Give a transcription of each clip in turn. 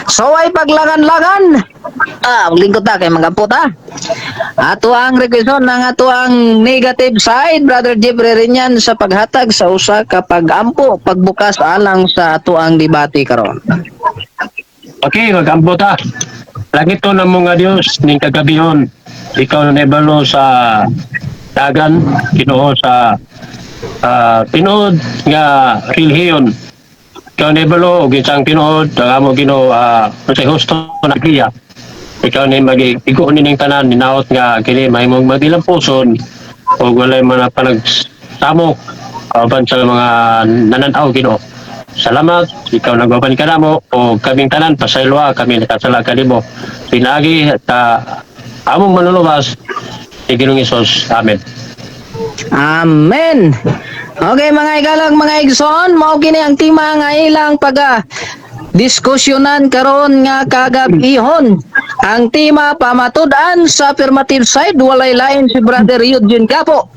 So ay paglangan-langan. Ah, lingkod ta kay mga ta. Ato ang requestion ng ato ang negative side, Brother Jeffrey Rinyan, sa paghatag sa usa ka pag-ampo pagbukas alang sa ato ang debate karon. Okay, magampo ta. Langit to ng mga Diyos, ning kagabihon. Ikaw na naibalo sa dagan, Ginoo, sa tinuod nga relihiyon. Ikaw na ibalo, og isang tinuod, ang amo Ginoo, unsay husto na giya. Ikaw na magigo ni ning tanan, ninaot nga kini mahimong magilampuson og walay mga panagsamok apan sa mga nananaw, Ginoo. Salamat, ikaw nagbaban ka namo o kaming tanan pasayloa kami nakasala kanimo. Pinagi sa among manluluwas ni Ginoong Hesus. Amen. Amen. Okay, mga igalang mga igsoon, mao kini ang tema nga ilang pag diskusyonan karon nga kagabihon. Ang tema, pamatud-an sa affirmative side, walay lain si Brother Eugene Gapo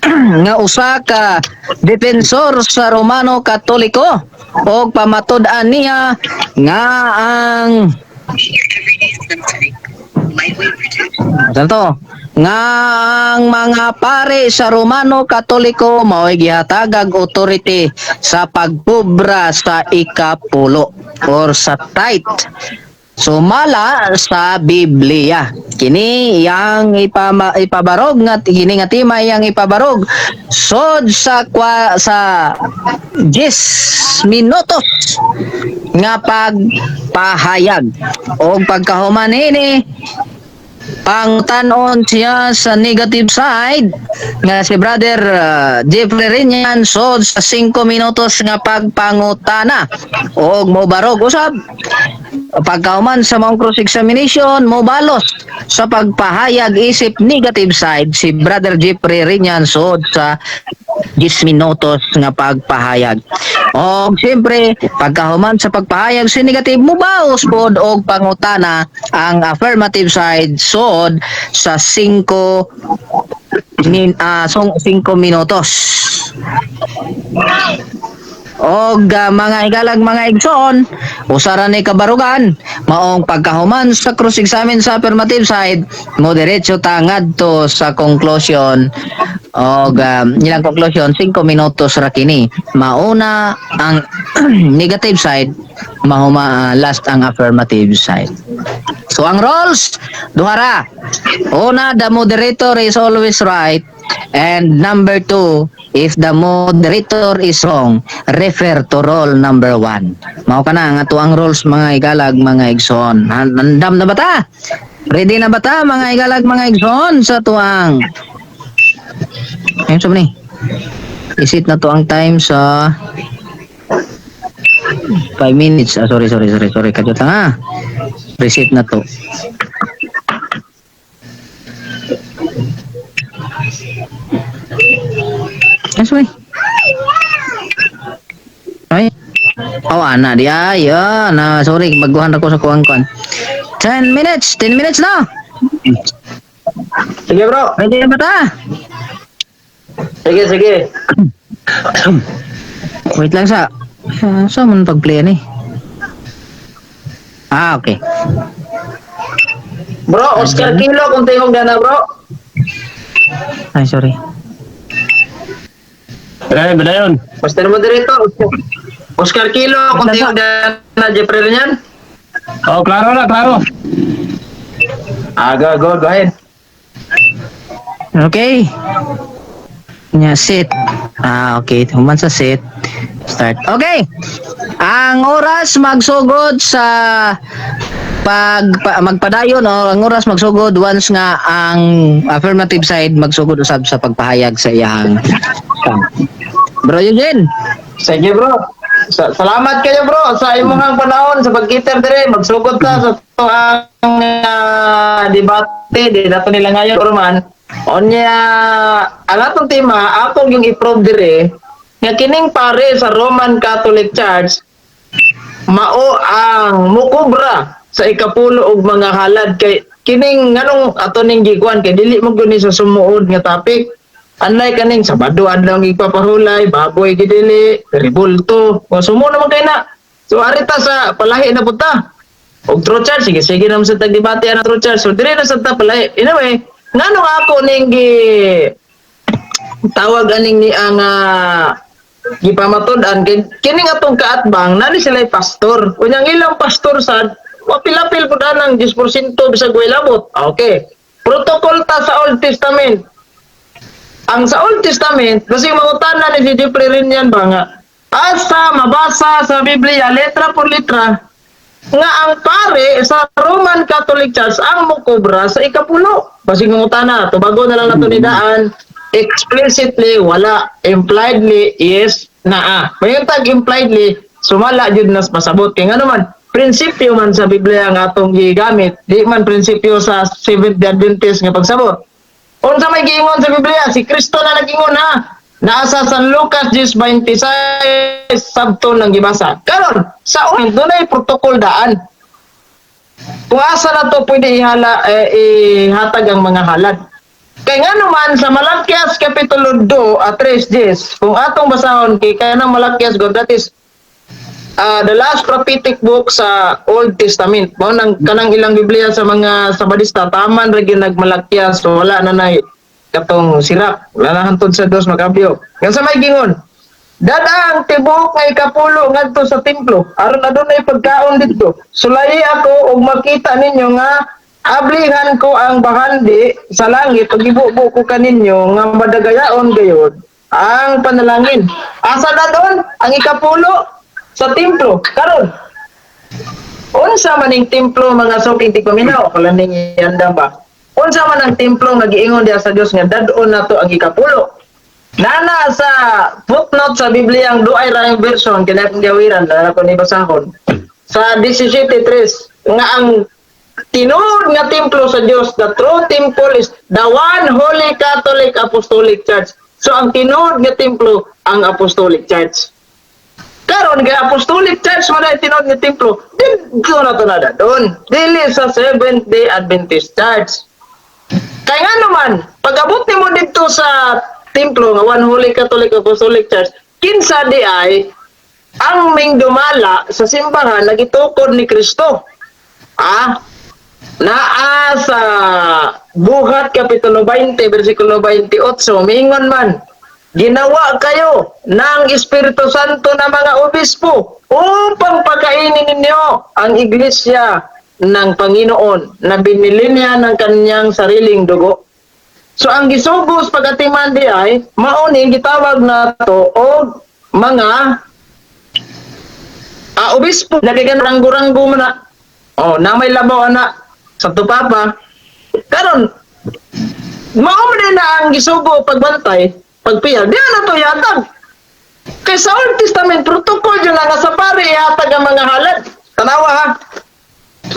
nga usa ka defensor sa Romano Katoliko, og pamatud-an niya nga ang Saan to? Nga ang mga pare sa Romano Katoliko mao'y gihatagag authority sa pagkubra sa ikapulo or sa tithe. Sumala sa Biblia. Kini yang ipabarog nga kini nga tema iyang ipabarog sod sa kwa, sa 10 minutos nga pagpahayag. Og pagkahuman ini, pangtan-on siya sa negative side nga si Brother Jeffrey Rinyan sod sa 5 minutos nga pagpangutana og mobarog usab. Pagkahuman sa maong cross examination, mobalos sa pagpahayag isip negative side si Brother Jeffrey Rinyan sod sa 10 minutos nga pagpahayag. Og siyempre, pagkahuman sa pagpahayag si negative, mubaos pod og pangutana ang affirmative side sod sa 5 min 5 minutos. Og mga igalag mga igsoon, usara ni kabarugan, maong pagkahuman sa cross-examine sa affirmative side, mo diretso ta ngadto sa conclusion, og ilang conclusion 5 minutos ra kini. Mauna ang negative side, mahuma last ang affirmative side. So ang roles, duha ra. Una, the moderator is always right. And number two, if the moderator is wrong, refer to role number one. Mao kana ang ato ang roles, mga igalag mga igsoon. Nandam na ba ta? Ready na ba ta, mga igalag mga igsoon, sa tuang? Ayun sa ni. I-set na to ang time sa 5 minutes. Ah, sorry, sorry, sorry, sorry. Kadiyot lang ha. Reset na to. Ay, sorry. Ay. Oh, ana di ay. Ah, na sorry, baguhan ako sa kuwang kuan. 10 minutes, 10 minutes na. Sige, bro. Ready na ba ta? Sige, sige. Wait lang sa. Sa man pag-play ani? Ah, okay. Bro, Oscar Kilo kung tingog na, bro. Ay, sorry. Padayon, padayon. Basta naman dirito. Oscar Kilo kung tingog na, Jeffrey Rinyan. Oh, klaro na, klaro. Ah, go, go, go ahead. Okay. Nya sit. Ah, okay. Human sa sit. Start. Okay. Ang oras magsugod sa magpadayon o ang oras magsugod once nga ang affirmative side magsugod usab sa pagpahayag sa iyang. Bro Eugene. Sige, bro. Salamat kayo, bro, sa imong panahon sa pagkiter dire. Magsugod ta sa ang debate di nato nila ngayon man. Onya ang atong tema, atong yung i-prove dire nga kining pare sa Roman Catholic Church mao ang mukubra sa ikapulo og mga halad, kay kining nganong ato ning gikuan kay dili mo guni sa sumuod nga topic. Unlike kaning Sabado adlaw gipapahulay, baboy gidili, ribulto. O sumo naman kay na. So ari ta sa palahi na pud ta. Og true church, sige sige naman sa tagdebate ang true church. So dire na sa ta palahi. Anyway, ngano ako ning gi tawag aning ni ang gipamatud-an kay kining atong kaatbang nani sila pastor. Unya ang ilang pastor sad wapilapil pud anang 10% bisag way labot. Okay. Protocol ta sa Old Testament. Ang sa Old Testament, kasi mangutana ni si Jeffrey Rinyan ba nga, asa mabasa sa Biblia, letra por letra, nga ang pare sa Roman Catholic Church ang mukobra sa ikapulo. Basig mangutana, tubago na lang nato ni daan, explicitly wala, impliedly yes naa. May tag impliedly, sumala jud nas pasabot kay ngano man prinsipyo man sa Biblia nga atong gigamit, di man prinsipyo sa Seventh Day Adventist nga pagsabot. Unsa may giingon sa Biblia? Si Kristo na nagingon ha. Naa sa San Lucas 10:26 sabto nang gibasa. Karon, sa unang dunay protocol daan. Kung asa na to pwede ihala, eh, ihatag ang mga halad. Kay nga naman sa Malakias Kapitulo 2 at 3 10, kung atong basahon kay kanang Malakias God, that is the last prophetic book sa Old Testament. Mao nang kanang ilang Biblia sa mga Sabadista taman ra gyud nagmalakyas, so wala na nay katong sirak, wala na hantod sa Dios makabyo. Nga sa may gingon, "Dad-a ang tibuok nga ikapulo ngadto sa templo aron adunay pagkaon didto. Sulayi ako ug makita ninyo nga ablihan ko ang bahandi sa langit ug ibubo ko kaninyo nga madagayaon gayod ang panalangin." Asa na doon ang ikapulo? Sa templo. Karon, unsa man ning templo, mga suking tigpaminaw, kala ning yanda ba? Unsa man ang templo nga giingon diha sa Dios nga dad-on nato ang ikapulo? Nana sa footnote sa Biblia ang duay ra yung version kini akong giawiran na ko ni basahon. Sa 17:3 nga ang tinuod nga templo sa Dios, the true temple is the one holy Catholic Apostolic Church. So ang tinuod nga templo ang Apostolic Church. Karon kay Apostolic Church man ay tinuod nga templo, didto na to na doon. Dili sa Seventh Day Adventist Church. Kay nga naman, pag-abot nimo didto sa templo nga One Holy Catholic Apostolic Church, kinsa di ay ang mingdumala sa simbahan nagitukod ni Kristo? Ah, naa sa Buhat Kapitulo 20, versikulo 28, mingon man, "Ginawa kayo ng Espiritu Santo na mga obispo upang pakainin ninyo ang iglesia ng Panginoon na binili niya ng kanyang sariling dugo." So ang gisugos pagatiman di ay mao ni gitawag nato og mga obispo. Lagi ka ranggo-ranggo man na. Oh, na may labaw ana sa Papa. Karon mao man din na ang gisugo pagbantay, pagpiyal. Di na to yatag. Kay sa Old Testament protocol yun na nga sa pare ihatag ang mga halad. Tanawa ha.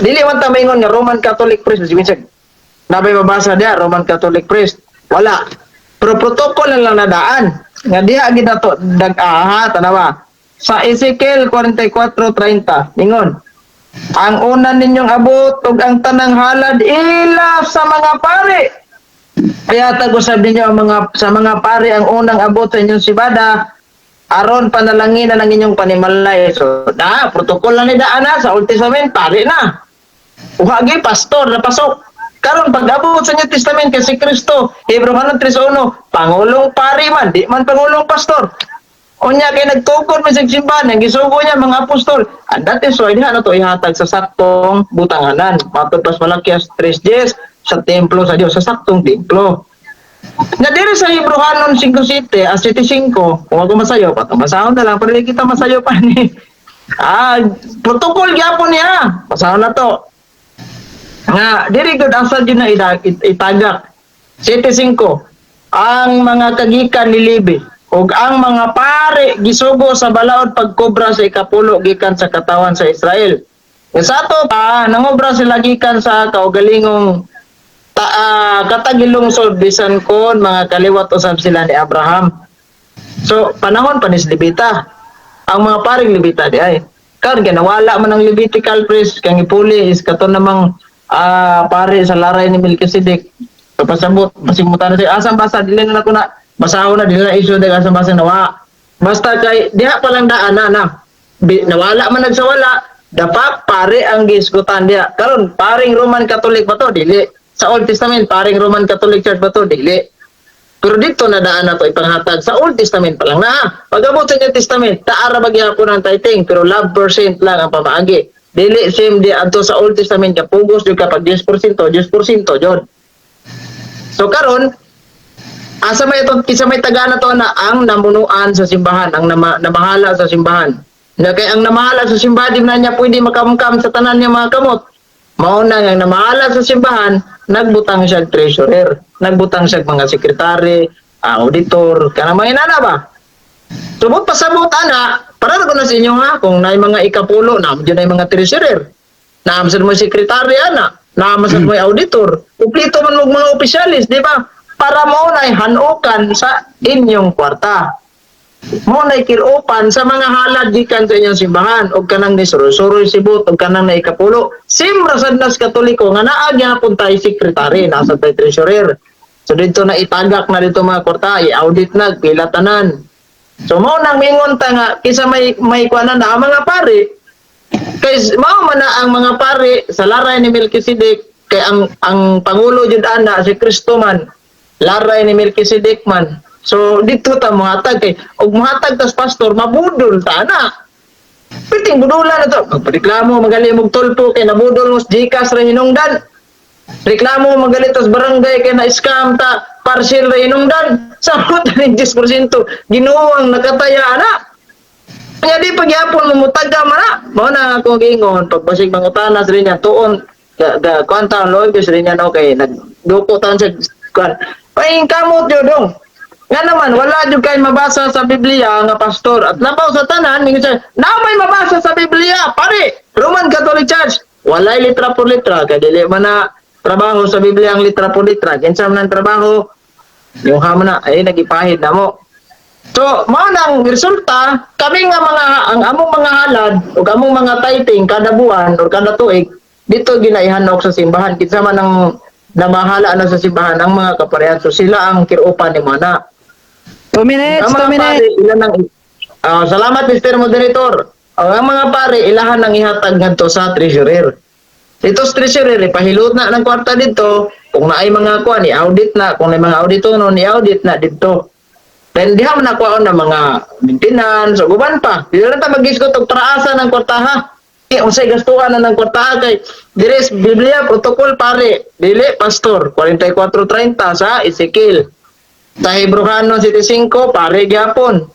Dili man ta maingon nga Roman Catholic priest si Vincent. Nabay mabasa diya Roman Catholic priest. Wala. Pero protocol na lang nadaan. Nga diha gid nato dag-aha, tanawa. Sa Ezekiel 44:30 ingon, "Ang una ninyong abot ug ang tanang halad ila sa mga pare." Kaya tag-usab ninyo ang mga sa mga pare ang unang abot sa inyong sibada aron panalangin na ng inyong panimalay. So, da, protocol na ni daan na sa Old Testament, pare na. Uhagi, pastor, napasok. Karon pag-abot sa New Testament kay si Kristo, Hebreo 3:1, pangulong pari man, di man pangulong pastor. Unya kay nagtukod man sa simbahan, ang gisugo niya mga apostol. And that is why diha na to ihatag sa saktong butanganan. Matod pas Malakias 3:10 sa templo sa Dios, sa saktong templo. Na diri sa Hebreohanon 5:7, a 7:5, kung ako masayo, patong na lang, pero di kita masayo pa ni. Ah, protocol gyapon niya. Basahon na to. Nga, diri gud asa jud na itagak. 7:5, ang mga kagikan ni Levi ug ang mga pare gisugo sa balaod pagkobra sa ikapulo gikan sa katawan sa Israel. Nga sa ato pa nangobra sila gikan sa kaugalingong katagilungsod bisan kon mga kaliwat usab sila ni Abraham. So panahon pa ni Levita. Ang mga paring Levita di ay. Karon nawala man ang Levitical priest kang ipuli is kato namang pare sa laray ni Melchizedek. Kapasabot, masimutan na siya. Asang basa, dili na ko na basahon na, dili na issue dahil asang basa nawa. Basta kay diha pa lang daan na na. Nawala man nagsawala, dapat pare ang gisgutan diya. Karon paring Roman Catholic ba to? Dili. Sa Old Testament, paring Roman Catholic Church ba to? Dili. Pero dito na daan na to ipanghatag sa Old Testament pa lang na. Pag abot sa New Testament, taara ba gyapon ang tithing, pero love percent lang ang pamaagi. Dili same di adto sa Old Testament ka pugos jud ka pag 10%, 10% jud. So karon asa may ito, kinsa may taga na to na ang namunuan sa simbahan, ang namahala sa simbahan. Na kay ang namahala sa simbahan, di na niya pwede makamkam sa tanan niya mga kamot. Mao na nga ang namahala sa simbahan, nagbutang siya treasurer, nagbutang siya mga sekretary, auditor, kana mga inana ba? Subot pasabot ana, para ko na sa inyo ha, kung naay mga ikapulo, naa jud nay mga treasurer. Naa sad mo sekretary ana, naa sad mo auditor. Kumpleto man mo mga opisyalis, di ba? Para mo nay hanukan sa inyong kwarta. Mo nay kirupan sa mga halad gikan sa inyong simbahan og kanang ni suroy sibot og kanang na ikapulo. Sim ra sad nas Katoliko nga naa gyapon tay sekretary, naa sad tay treasurer. So dito na itagak na dito mga kwarta, i-audit na pila tanan. So mao nang mingon ta nga kinsa may kuanan na ang mga pare, kay mao man na ang mga pare sa laray ni Melchizedek, kay ang pangulo jud ana si Kristo man, laray ni Melchizedek man. So dito ta mohatag, kay og mohatag tas pastor, mabudol ta ana. Piting budulan na to. Magpareklamo magali mog tulpo kay nabudol mo sa GCash ra hinungdan. Reklamo magalit tas barangay kay na scam ta parcel ra hinungdan. Samot ning 10%, Ginoo ang nakataya ana. Kaya di pagyapon mo mutaga man na. Mao na akong giingon pagbasig mangutana sa niya tuon ga, ga kuan taon loy sa niya, no, kay nagduko taon sa kuan. Paing kamot yo dong. Nga naman wala jud kay mabasa sa Biblia nga pastor at labaw sa tanan mingon siya na may mabasa sa Biblia pare Roman Catholic Church, walay litra por litra, kay dili man na trabaho sa Biblia ang litra por litra. Kinsa man ang trabaho yung hamo na ay nagipahid na mo. So, mao nang resulta, kami nga mga ang among mga halad ug among mga tithing kada buwan or kada tuig dito ginaihanok sa simbahan. Kinsa man ang namahala na sa simbahan, ang mga kaparehan. So sila ang kirupan ni mana. 2 minutes, Ang 2 mga minutes. pare, ilan ang Ah, salamat, Mr. Moderator. Ang mga pare ilahan ang ihatag ngadto sa treasurer. Dito sa treasurer, ipahilot na ng kwarta dito. Kung naay mga kuan, i-audit na. Kung naay mga auditor no, i-audit na dito. Then diha man nakuha na mga maintenance o guban pa. Dili na ta magisgot og traasa ng kwarta ha. Eh, unsay gastuhan na ng kwarta kay dire sa Biblia protocol pare, dili pastor, 44:30 sa Ezekiel. Sa Hebrew 7:5 pare gyapon.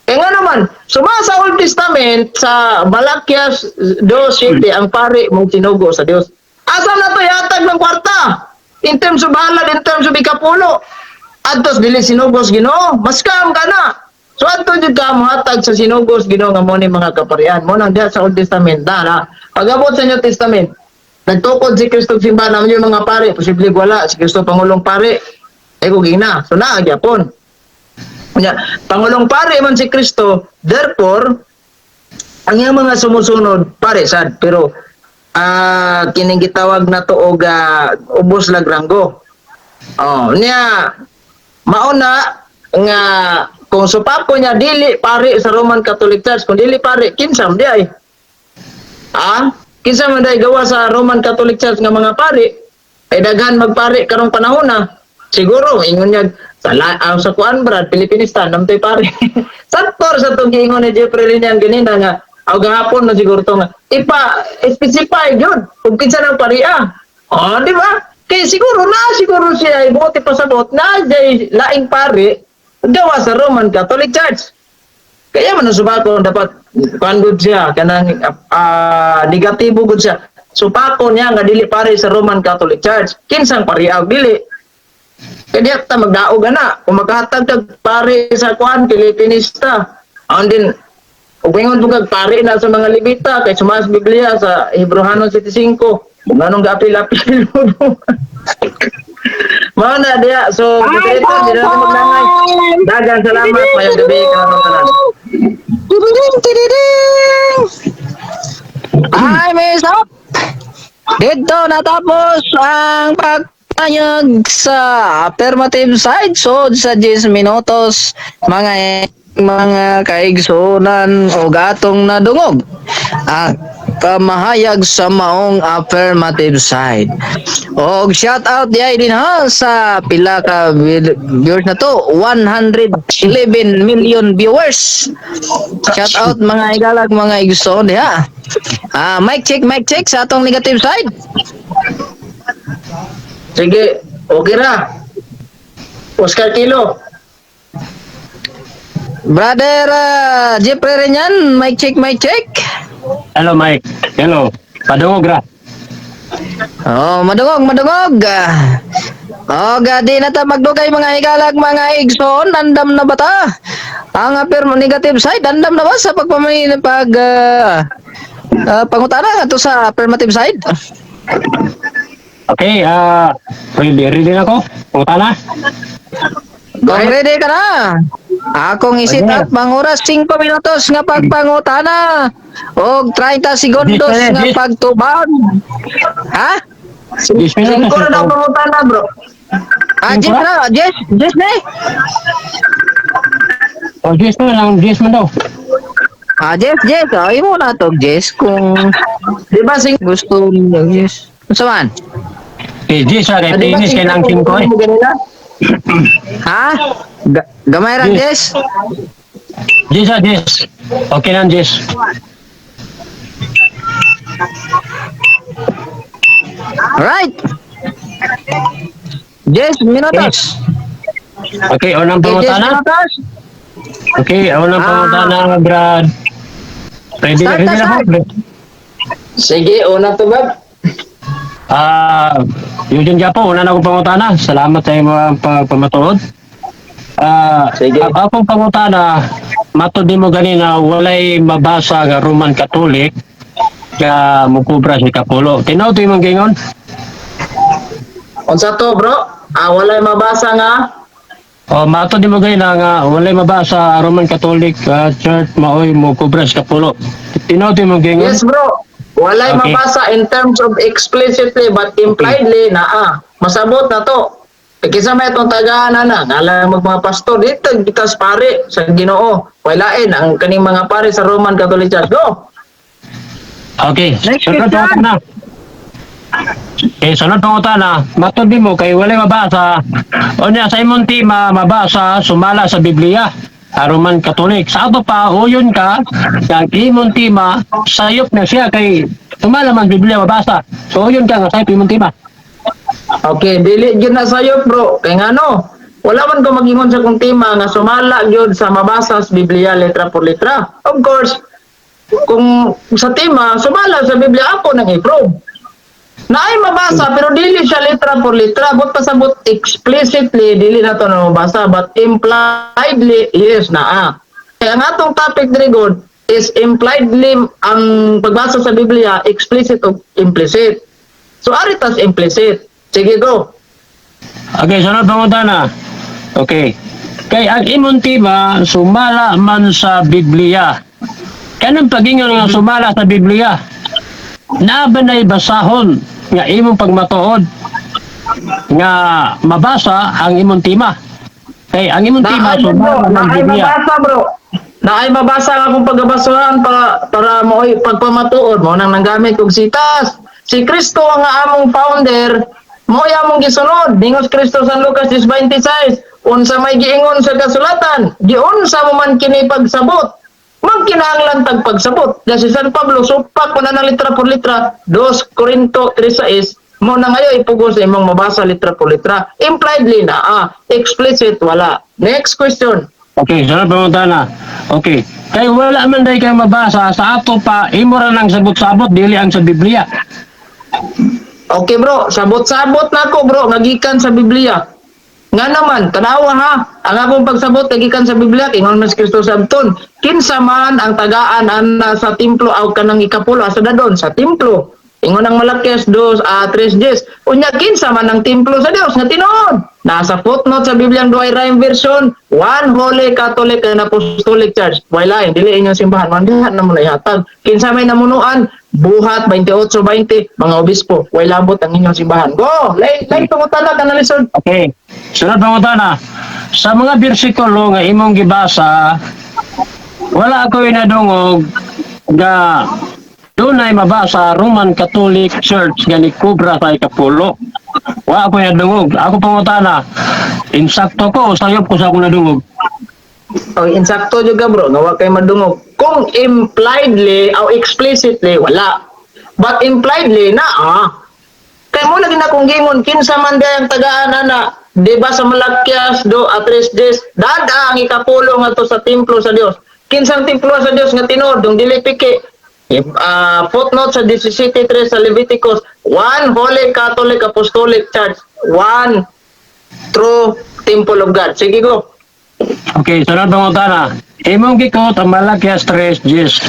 Kaya nga naman, suma sa Old Testament, sa Malakias 2:7, ang pare mong sinugo sa Dios. Asa na to yatag ng kwarta? In terms of halad, in terms of ikapulo. Adtos dili sinugos Ginoo, maskam ka na. So adto jud ka mohatag sa sinugos Ginoo nga mo ni mga kaparian. Mo nang diha sa Old Testament na. Na. Pag-abot sa New Testament, nagtukod si Kristo simbahan naman yung mga pare, posible wala si Kristo pangulong pare. Ay kung gina, so naa gyapon. Nya, pangulong pare man si Kristo, therefore ang iyang mga sumusunod pare sad, pero kining gitawag na to og ubos lag ranggo. Oh, niya mauna nga kung supako niya dili pare sa Roman Catholic Church, kung dili pare, kinsa man di ay? Ah, kinsa man day gawa sa Roman Catholic Church nga mga pare? Ay daghan magpare karong panahon na. Siguro ingon niya sa sa kuan brad Pilipinista namtoy pare. Santor sa tong giingon ni Jeffrey Linian ganina nga aw gahapon na siguro to nga ipa specify gyud kung kinsa nang paria. Oh, di ba? Kay siguro na siguro siya ay buot ipasabot na jay laing pare gawa sa Roman Catholic Church. Kaya man ang subako dapat kuan gud siya kanang negatibo gud siya. Supako niya nga dili pare sa Roman Catholic Church. Kinsang pariag dili. Kaya diya ta magdaog ana kung makahatag kag pare sa kuan Pilipinista. Ang din ug ingon po kag pare na sa mga Levita kay sumas Biblia sa Hebrew 7:5. Kung anong gaapil-apil mo. Mao na diya. So, moderator, di na natin maglangay. Daghang salamat. Mayong gabi kanatong tanan. Tididing, tididing! Ay, may up! Dito natapos ang pag pagpamahayag sa affirmative side. So sa 10 minutos, mga kaigsunan, og atong nadungog ang pamahayag sa maong affirmative side. Og shout out diay din ha sa pila ka viewers na to, 111 million viewers. Shout out, mga igalag, mga igsoon diha. Ah, mic check, mic check sa atong negative side. Sige, okay ra. Oscar Kilo. Brother Jeffrey Renyan, mic check, mic check. Hello, Mike. Hello. Padungog ra. Oh, madungog, madungog. Oh, di na ta magdugay, mga higalag, mga igsoon, andam na ba ta? Ang negative side, andam na ba sa pagpamay pag pangutana ato sa affirmative side? Okay, ready, ready na ko. Pangutana. Kung ready ka na, akong i-set up ang oras, 5 minutos nga pagpangutana og 30 segundos nga pagtubag. Ha? 10 minutos. Singko na daw pangutana, bro. Ah, Jess na, Jess, Jess na eh. Oh, 10 man lang, 10 man daw. Ah, Jess, Jess, ay mo na to, Jess, kung Di ba sing gusto niyo, Jess. Unsa man? Eh, 10 ra kay Ah, di ba finish kay nang 5 eh. mo ganina? Ha? Gamay ra, Jess. 10 ra, 10. Okay lang, 10. Alright. 10 minutos. Okay, unang Okay, 10 pangutana. Minutos. Okay, unang pangutana, Brad. Ready, Start ready na, na start. po. Sige, una to ba? Ah, Eugene Gapo, una na akong pangutana. Salamat sa imong pamatuod. Ah, Sige. ang akong pangutana, matod nimo ganina walay mabasa nga Roman Catholic nga mukubra si Kapulo. Tinuod to imong gingon? Unsa to, bro? Ah, walay mabasa nga. O matod nimo ganina nga walay mabasa Roman Catholic Church maoy mukubra si Kapulo. Tinuod to imong gingon? Yes, bro. Walay mabasa in terms of explicitly but impliedly naa. Masabot na to. E kinsa may itong tagaan na ngalan mag mga pastor dito kita sa pare sa Ginoo. Walain ang kaning mga pare sa Roman Catholic Church. Go. Okay. Next Sunod question. pangutana. Okay, sunod pangutana. Matod nimo kay walay mabasa. Unya sa imong tema mabasa sumala sa Biblia. Sa Roman Catholic. Sa ato pa, uyon ka, nga ang imong tema, sayop na siya kay sumala man Biblia mabasa. So uyon ka nga sayop imong tema. Okay, dili gyud na sayo, bro. Kay ngano? Wala man ko magingon sa kong tema nga sumala gyud sa mabasa sa Biblia letra por letra. Of course, kung sa tema sumala sa Biblia, ako nang i-prove. Naay mabasa pero dili siya letra por letra. But pasabot explicitly dili na to na mabasa, but impliedly, yes, naa. Kaya ang atong topic diri gud is impliedly ang pagbasa sa Biblia, explicit o implicit. So ari tas implicit. Sige, go. Okay, sunod pangutana. Okay. Kay ang imong tema sumala man sa Biblia. Kanang pagingon nga sumala sa Biblia, naa ba na'y basahon nga imong pagmatuod nga mabasa ang imong tema? Kay ang imong tema Naay, bro, sumala man naay Biblia. mabasa, bro. Naay mabasa nga akong pagabasuhan para mo'y pagpamatuod mo nang nanggamit og sitas. Si Kristo ang among founder, mo'y among gisunod. Ningos Kristo San Lucas 10:26, unsa may giingon sa kasulatan, giunsa mo man kini pagsabot. Magkinahanglan tag pagsabot. Kasi San Pablo supak mo na ng litra por litra, 2 Corinto 3:6, mo na ngayon ipugos sa imong mabasa litra por litra. Impliedly na, explicit wala. Next question. Okay, sunod pangutana. Okay. Kay wala man day kay mabasa sa ato pa imo ra nang sabot-sabot dili ang sa Biblia. Okay, bro, sabot-sabot na ako, bro, ngagikan sa Biblia. Nga naman, tanawa ha, ang akong pagsabot nagikan sa Biblia, ingon man si Kristo sabton, kinsa man ang tagaan ana sa templo aw kanang ikapulo asa dadon sa templo. Ingon ang Malakias 2 3:10. Unya kinsa man ang templo sa Dios nga tinuod? Nasa footnote sa Bibliang Douay-Rheims Version, One Holy Catholic and Apostolic Church. Way lain, dili inyong simbahan, man diha na mo na ihatag. Kinsa may namunuan? Buhat 28:20, mga obispo. Way labot ang inyong simbahan. Go! Lay, lay pangutana ka na lisod. Okay. Sunod pangutana. Sa mga bersikulo nga imong gibasa, wala ako inadungog nga dunay mabasa Roman Catholic Church nga nikubra sa ikapulo. Wala ako inadungog. Ako pangutana, insakto ko o sayop ko sa akong nadungog? O, insakto jud ka, bro, nga wa kay madungog. Kung impliedly o explicitly, wala. But impliedly, na ah. Kay mo lagi na kung gingon, kinsa man day ang tagaan ana, di ba sa Malakias do a tres des, dada ang ikapulo nga to sa templo sa Dios. Kinsang templo sa Dios nga tinuod, dong dili piki. Footnote sa 17:3 sa Leviticus, One Holy Catholic Apostolic Church, one true temple of God. Sige, go. Okay, sunod pangutana. Imong gi-quote ang Malakias 3:10.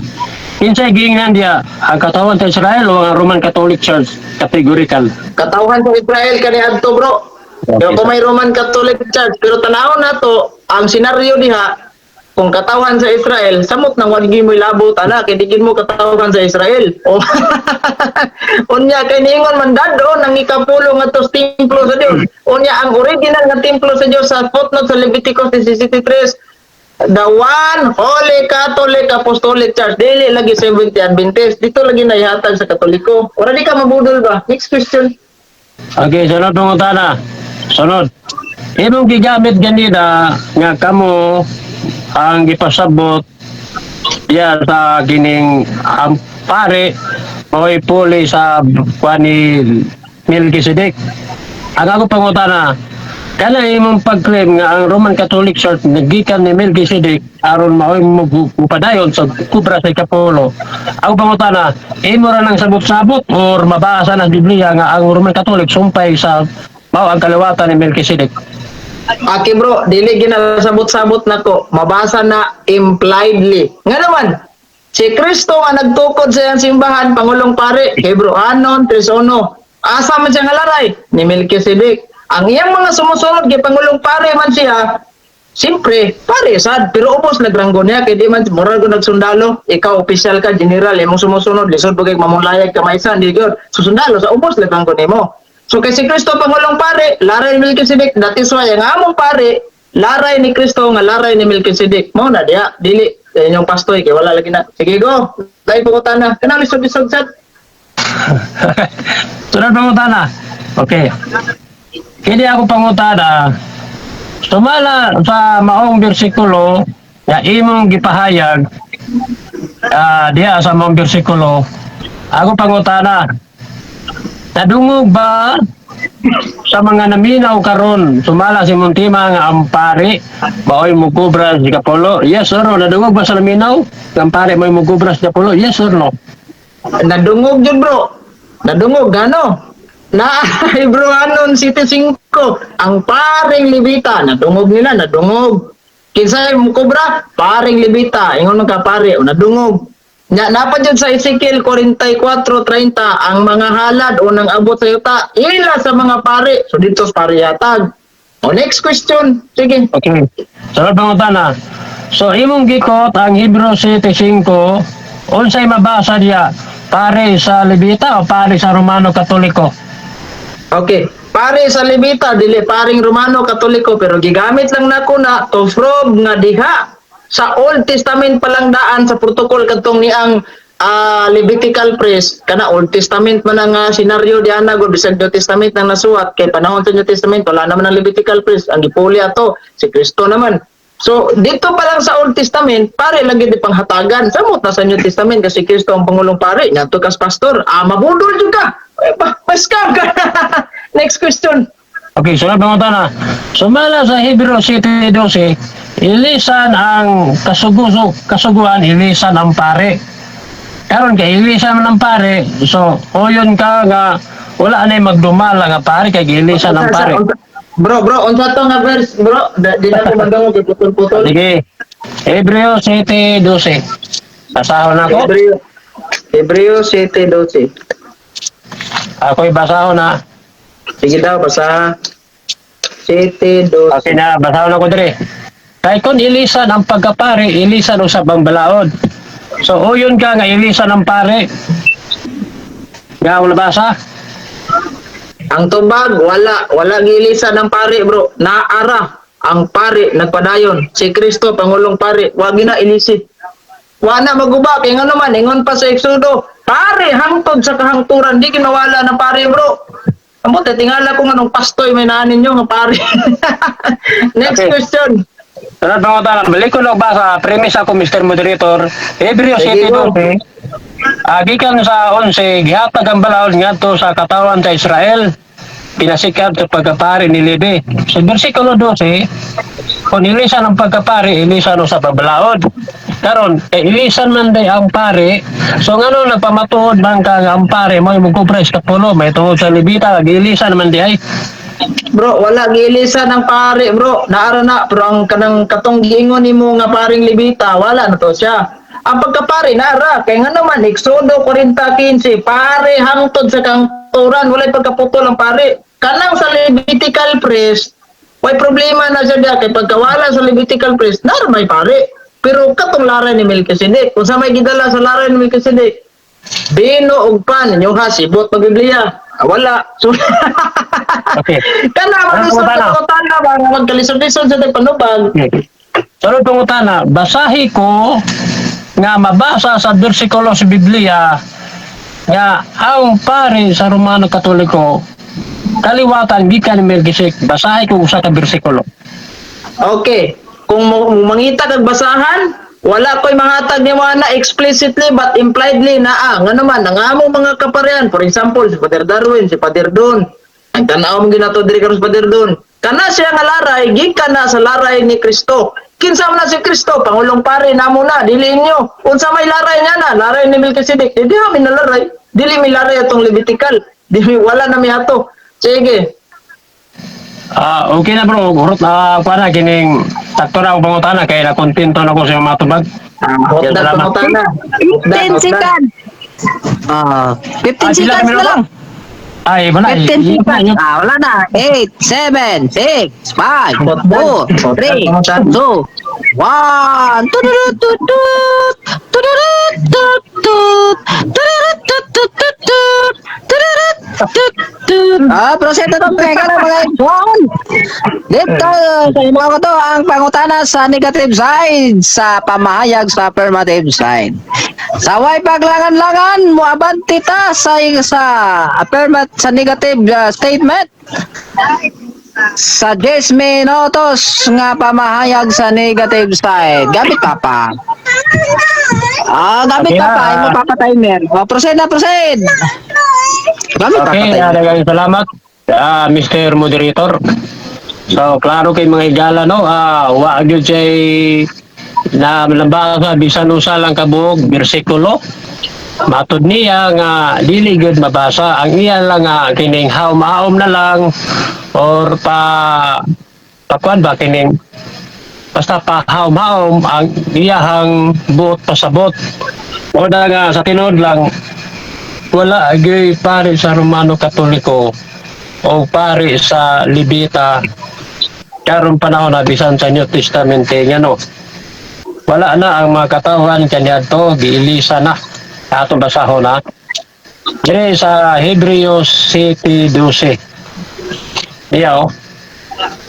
Kinsay giingnan diya, ang katawhan sa Israel o ang Roman Catholic Church categorical? Katawhan sa Israel kani adto, bro. Okay, Pero kung may Roman Catholic Church, pero tanawon nato ang senaryo diha, kung katawhan sa Israel, samot nang wag mo labot ana kay di mo katawhan sa Israel. O unya kay niingon man dad-on ang ikapulo nga sa templo sa Dios. Unya ang original nga templo sa Dios sa footnote sa Leviticus 17:3, the One Holy Catholic Apostolic Church, dili lagi Seventh Adventist. Dito lagi naihatag sa Katoliko. Ora di ka mabudol ba? Next question. Okay, sunod pangutana. Sunod. Imong gigamit ganina nga kamo ang gipasabot diya sa kining ang pare mao'y puli sa kuan ni Melchizedek. Ang ako pangutana, kana imong pag-claim nga ang Roman Catholic Church nagikan ni Melchizedek aron mao'y mupadayon sa kubra sa ikapulo. Ako pangutana, imo ra nang sabot-sabot or mabasa na sa Biblia nga ang Roman Catholic sumpay sa mao ang kaliwatan ni Melchizedek? Okay bro, dili ginasabot-sabot nako. Mabasa na impliedly. Nga naman, si Kristo nga nagtukod sa iyang simbahan, Pangulong Pare, Hebreohanon 3:1. Asa man siya nga laray? Ni Melchizedek. Ang iyang mga sumusunod kay Pangulong Pare man siya, siyempre, pare sad, pero ubos nagranggo niya kay di man moral ko nagsundalo, ikaw opisyal ka, general, imong sumusunod, lisod ba kay mamulayag ka maisan, di gyud. Susundalo sa ubos nagranggo nimo. So kay si Kristo Pangulong Pare, laray ni Melchizedek, that is why ang among pare, laray ni Kristo nga laray ni Melchizedek. Mao na diha, dili inyong pastoy kay wala lagi na. Sige, go. Dai pangutana. Kanang lisod-lisod sad. Sunod pangutana. Okay. Kini ako pangutana. Sumala sa maong bersikulo nga imong gipahayag diha sa maong bersikulo, ako pangutana. Nadungog ba sa mga naminaw karon sumala sa imong tema nga ang pare mao'y mukubra sa ikapulo? Yes or no? Nadungog ba sa naminaw nga ang pare mao'y mukubra sa ikapulo? Yes or no? Nadungog jud, bro. Nadungog gano. Na Hebreohanon 7:5, ang paring Levita, nadungog nila, nadungog. Kinsay mukobra? Paring Levita, ingon ka pare, o nadungog. Nya napa jud sa Ezekiel 44:30, ang mga halad o nang abot sa yuta ila sa mga pare. So dito sa pare yatag. O next question. Sige. Okay. Sunod pangutana. So imong gi-quote ang Hebreo 7:5, unsay mabasa diya? Pare sa Levita o pare sa Romano Katoliko? Okay. Pare sa Levita, dili paring Romano Katoliko, pero gigamit lang nako na to prove nga diha sa Old Testament pa lang daan sa protocol kadtong niang Levitical priest, kana Old Testament man ang senaryo diana gud, bisag New Testament nang nasuwat, kay panahon sa New Testament wala naman ang Levitical priest, ang gipuli ato si Kristo naman. So dito pa lang sa Old Testament, pare lagi di panghatagan. Samot na sa New Testament kasi Kristo ang pangulong pare, ngadto kas pastor, mabudol jud ka. Eh, pa scam ka. Next question. Okay, sunod pangutana. Sumala sa Hebreo 7:12, ilisan ang kasuguan, ilisan ang pare. Karon kay ilisan man ang pare, so oyon ka nga wala nay magdumala nga pare kay gilisan ang pare. Bro, bro, unsa to nga verse, bro? Di na ko madungog kay putol-putol. Sige. Hebreo 7:12. Basahon ako. Hebreo 7:12. Ako'y basahon na. Sige daw, basa. 7:12. Okay na, basahon ako dire. Kay kung ilisan ang pagkapari, ilisan usab ang balaod. So, uyon ka nga ilisan ang pare. Nga ang nabasa? Ang tubag, wala. Wala gilisan ng pare, bro. Naara ang pare, nagpadayon. Si Kristo, Pangulong Pare, wag na ilisi. Wa na maguba, kay ngano man, ingon pa sa Exodo, pare, hangtod sa kahangturan, di kinawala ng pare, bro. Ambot, tingala ko nga nung pastoy may naanin nyo nga pare. Next question. Sunod pangutana, balik ko lang ba sa premise ako, Mr. Moderator. Hebreo Sige, go. 7:12, gikan sa 11, gihatag ang balaod ngadto sa katawan sa Israel, pinasikap sa pagkapari ni Levi. Sa versikulo 12, kung ilisan ang pagkapari, ilisan sa pabalaod. Karon, kay ilisan man day ang pare, so ngano nagpamatuod man ka nga ang pare mo imong kubra sa kapulo, may tungod sa Levita, ilisan man di ay. Bro, wala gilisan ng pare, bro. Naara na, pero ang kanang katong giingon nimo nga paring Levita, wala na to siya. Ang pagkapare naara, kay nga naman Exodo 40:15, pare hangtod sa kangturan, walay pagkaputol ang pare. Kanang sa Levitical priest, way problema na siya diya kay pagkawala sa Levitical priest, nara may pare. Pero katong laray ni Melchizedek, kung sa may gidala sa laray ni Melchizedek, bino og pan, inyo ha, sibot pag Biblia. Ah, wala. So, Okay. kana Ano malusot ba na? sa pangutana ba nga magkalisod-lisod sa panubag. Sunod pangutana, basahi ko nga mabasa sa bersikulo sa Biblia nga ang pare sa Romano Katoliko kaliwatan gikan ni Melchizedek. Basahi ko usa ka bersikulo. Okay. Kung mangita kag basahan, wala ko'y mahatag nimo ana explicitly but impliedly naa. Nga naman ang among mga kaparehan, for example, si Father Darwin, si Father Don. Ang tan-aw mo ginato diri karon si Father Don. Kana siya nga laray, gikan na sa laray ni Kristo. Kinsa man na si Kristo, Pangulong Pare namo na, dili inyo. Unsa may laray niya na, laray ni Melchizedek. Di mi nalaray. Dili mi laray atong Levitical. Dili wala na mi ato. Sige. Ah, okay na bro, hurot na kuan na kining sakto na akong pangutana kay na kontento na ko sa imong matubag. Hotdan Salamat. pangutana. 15 seconds. Ah, 15 Ah, sila seconds na meron lang. Ay, wala. 15 seconds. Ah, wala na. 8, 7, 6, 5, 4, 3, 2, 1. Tudurututut. Tudurututut. Tudurutututut. Tudurututut. Ah, proceed na to. Teka lang mga igsoon. Dito, sa mga ko to, ang pangutana sa negative side, sa pamahayag sa affirmative side. Sa way paglangan-langan, moabante ta sa affirmative sa negative statement. Sa 10 minutos nga pamahayag sa negative side. Gamit papa. Ah, gamit Okay papa, na. imo papa timer. Oh, proceed na, proceed. Gamit papa Okay, timer. daghang salamat, Mr. Moderator. So, klaro kay mga higala, no? Wa gyud siya'y na nabasa bisan usa lang kabuok bersikulo. Matod niya nga dili gyud mabasa ang iya lang nga kining haom-haom na lang or pa pakuan ba kining basta pa haom-haom ang iyahang buot pasabot. O na nga sa tinuod lang wala gyud pare sa Romano Katoliko o pare sa Levita karon panahon na bisan sa New Testament eh, ngano wala na ang mga katawhan kaniadto, giilisa na. Atong basahon na dire sa Hebreos 7:12. Iya oh.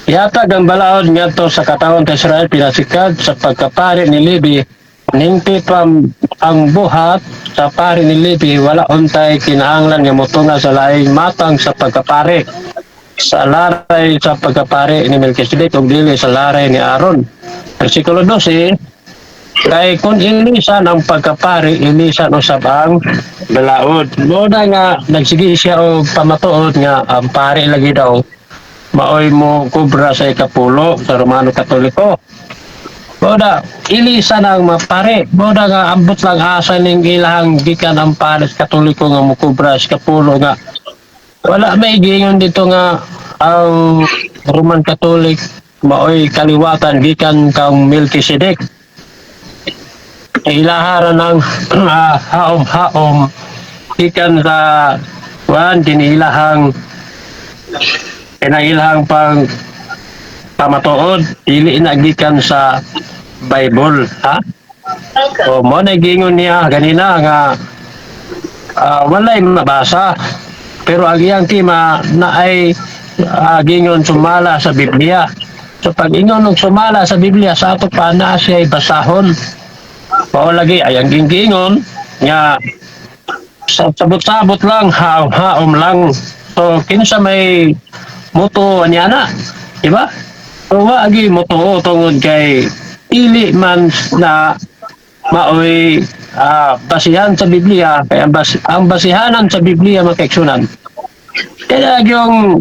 Yatag ang balaod ngadto sa katawhan sa Israel pinasikad sa pagkapari ni Levi. Ningpi pa ang buhat sa pari ni Levi, wala untay kinahanglan nga motunga sa laing matang sa pagkapari sa laray sa pagkapari ni Melchizedek ug dili sa laray ni Aaron. Versikulo 12, kay kung ilisan ang pagkapari, ilisan usab ang balaod. Mo na nga nagsige siya og pamatuod nga ang pari lagi daw maoy mo kubra sa ikapulo sa Romano Katoliko. Boda, ilisan ang mga pare. Boda nga ambot lang asa ning ilahang gikan ang pare sa Katoliko nga mukubra sa ikapulo nga wala may giingon dito nga ang Roman Catholic maoy kaliwatan gikan kang Melchizedek. Ilaharan ng haom-haom gikan sa kuan kini ilahang kinang pang pamatuod dili na gikan sa Bible, ha? O mo na giingon niya ganina nga walay mabasa pero ang iyang tema na ay gingon sumala sa Biblia. So pag ingon og sumala sa Biblia, sa ato pa na siya basahon. Mao lagi ay ang gingingon nga sabot-sabot lang, haom-haom lang. So kinsa may muto niya na, di ba? So wa agi mutuo tungod kay dili man na maoy basihan sa Biblia, kay ang basihanan sa Biblia, mga kaigsunan, kaya yung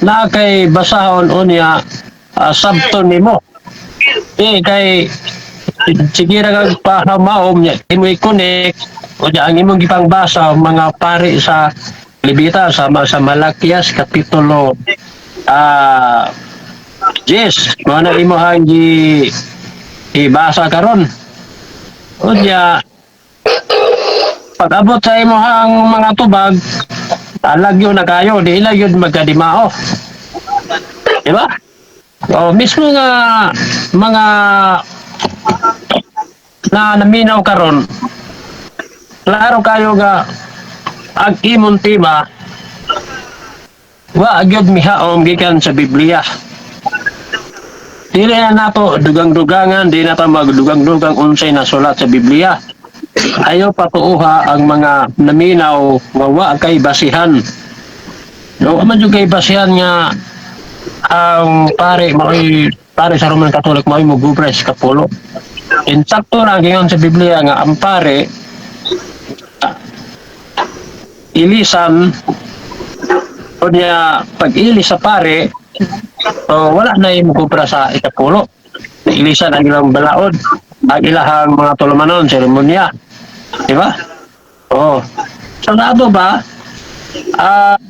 naa kay basahon unya sabton nimo eh, kay sige ra kag pahamaom niya imo i-connect unya ang imong gipangbasa mga pari sa Levita sama sa Malakias kapitulo 10 mo na imo ang gi ibasa karon. Unya pag abot sa imong mga tubag, alagyo na kayo, di ila yun magkadimao, di ba? O mismo nga mga na naminaw karon, klaro kayo nga ang imong tema wa gyud mihaom gikan sa Biblia. Dili na nato dugang-dugangan, di na ta magdugang-dugang unsay nasulat sa Biblia. Ayaw patuuha ang mga naminaw nga wa kay basihan. No, man jud kay basihan nga ang pare mao'y pare sa Roman Catholic mao'y mogubra sa kapulo. Insakto ra giingon sa Biblia nga ang pare ilisan, unya pag ilis sa pare, so wala na yung mukubra sa ikapulo. Ilisan ang ilang balaod, ang ilahang mga tulumanon, seremonya. Di ba? Oo. So nato ba,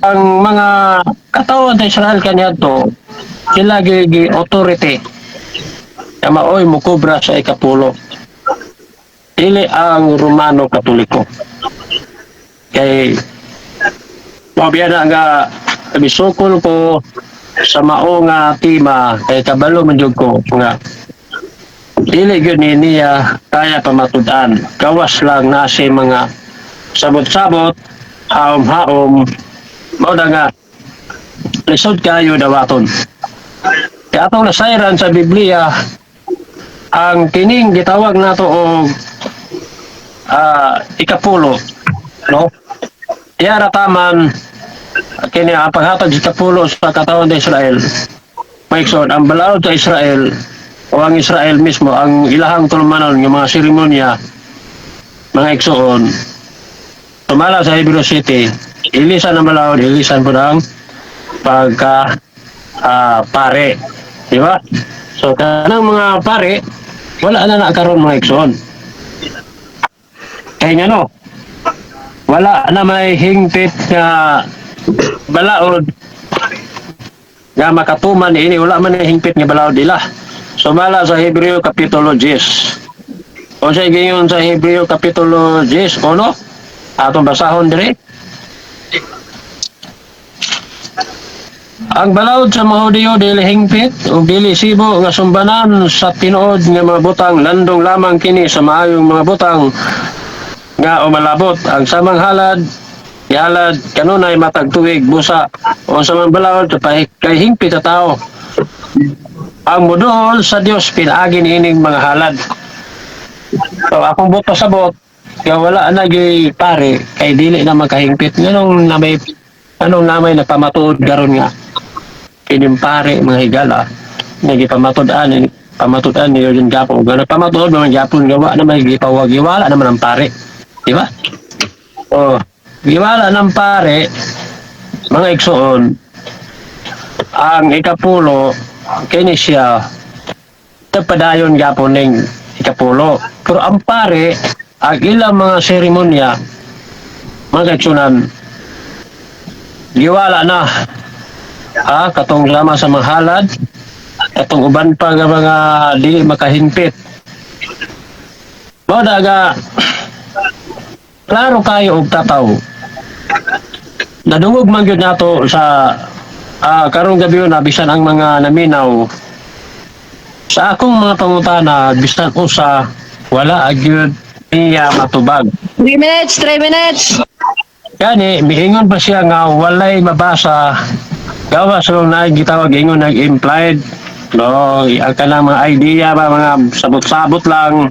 ang mga katawan sa Israel kaniadto, sila gi authority na maoy mukubra sa ikapulo. Dili ang Romano Katoliko. Kay mabiya na nga misukol ko sa mao nga tema kay kabalo man jud ko nga dili gyud ni niya kaya pamatud-an, gawas lang na si mga sabot-sabot, haom-haom. Mao na nga lisod kayo dawaton kay atong nasayran sa Biblia ang kining gitawag nato og ikapulo, no? Yara taman kini ang paghatag sa ikapulo sa katawan sa Israel. Maigsoon, ang balaod sa Israel o ang Israel mismo, ang ilahang tulumanon ng mga seremonya, mga igsoon, tumala sa Hebrew City, ilisan ang balaod, ilisan po ang pagka pare. Di ba? So, kanang mga pare, wala na na karon, mga igsoon. Kaya nga no, wala na may hingpit nga balaod nga makatuman ini, wala man may hingpit nga balaod nila. Sumala sa Hebreo Kapitulo 10. Unsay giingon sa Hebreo Kapitulo 10 ono? Atong basahon diri. Ang balaod sa mga Hudiyo dili hingpit ug dili sibo nga sumbanan sa tinuod nga mga butang, landong lamang kini sa maayong mga butang nga umalabot. Ang samang halad gihalad kanunay matag tuig busa o sa mga balaod kay hingpit sa tao ang muduol sa Dios pinaagi niining mga halad. So akong buto sabot nga wala na gyud pare kay dili na makahingpit, nganong namay, anong namay nagpamatuod karon nga kining pare, mga higala, nga gipamatud-an pamatud-an ni Eugene Gapo nga nagpamatuod man gyapon nga wa na may gipawag, giwala naman ang pare, di ba? Oh, giwala ng pare, mga igsoon, ang ikapulo. Kini siya padayon gapon ning ikapulo, pero ang pare, ang ilang mga seremonya, mga kaigsunan, giwala na, ha, katong lama sa mga halad, katong uban pa nga mga dili makahingpit. Mao na nga klaro kayo og tataw. Nadungog man gyud nato sa karong gabi na bisan ang mga naminaw sa akong mga pangutana, bisan usa wala agyud niya matubag. 3 minutes, 3 minutes. Gani, miingon pa siya nga walay mabasa, gawas lang na gitawag ingon nag implied, no? Ang kanang mga idea ba, mga sabot-sabot lang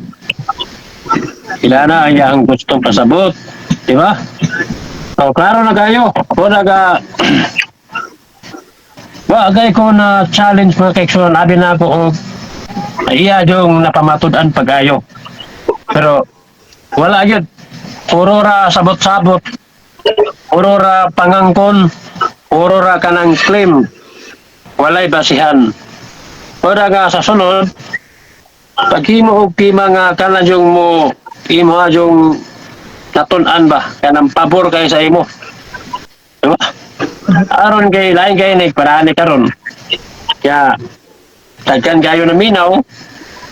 ila na ang gustong pasabot, di ba? So klaro na kayo o naga wa agay ko na challenge, mga kaiksoon. Abi na ako og iya yung napamatud-an pagayo, pero wala gyud. Puro ra sabot-sabot, puro ra pangangkon, puro ra kanang claim, walay basihan. Ora nga sa sunod paghimo og tema nga kanan yung mo imo ha yung natun-an ba kanang pabor kay sa imo, diba? Aron kay lain kay ni para ni karon kaya daghan kayo na minaw,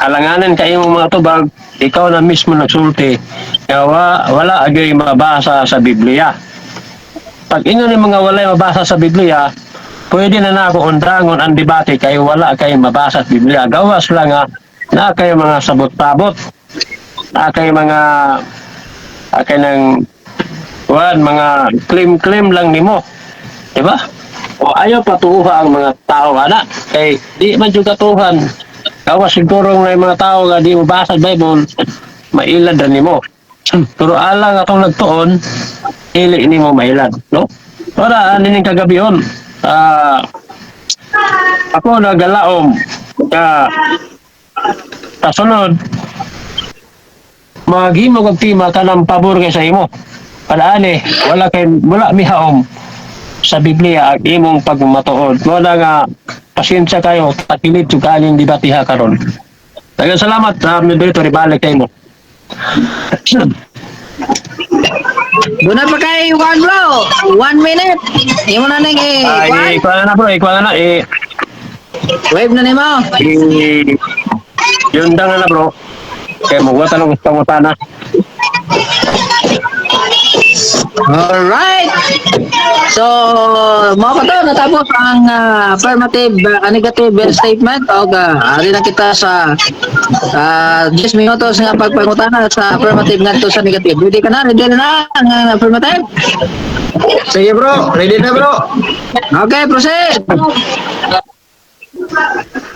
alanganan kay imong mga tubag. Ikaw na mismo nagsulti nga wala agay mabasa sa Biblia. Pag ingon ni mga walay mabasa sa Biblia, pwede na na ako undangon ang debate kay wala kay mabasa sa Biblia, gawas lang nga na kay mga sabot-sabot, na kay mga kay nang wan mga claim-claim lang nimo, di ba? O ayaw patuha ang mga tao ana kay di man jud katuhan. Gawas siguro nga yung mga tao nga di mo basa sa Bible, mailad ra nimo, pero alang atong nagtuon, dili nimo mailad, no? Ora ani ning kagabihon, ako nagalaom ka sa sunod maghimo kag tema kanang pabor kay sa imo. Palaani wala kay wala mihaom sa Biblia ang imong pagmatuod. Mo na nga pasensya kayo, takilid jud kaning debatiha karon. Daghang salamat, moderator, ibalik kay mo. Doon pa kay one, bro. 1 minute. Imo na ning eh. Ay, ikuha na, bro, ikuha na eh. Wave na nimo. Eh, yun na bro. Kaya mo tanong pangutana. Alright. So, mao pa to, natapos ang affirmative, negative statement og ari na kita sa 10 minutos nga pagpangutana sa affirmative ngadto sa negative. Ready ka na? Ready na ang affirmative? Sige bro, ready na, bro. Okay, proceed.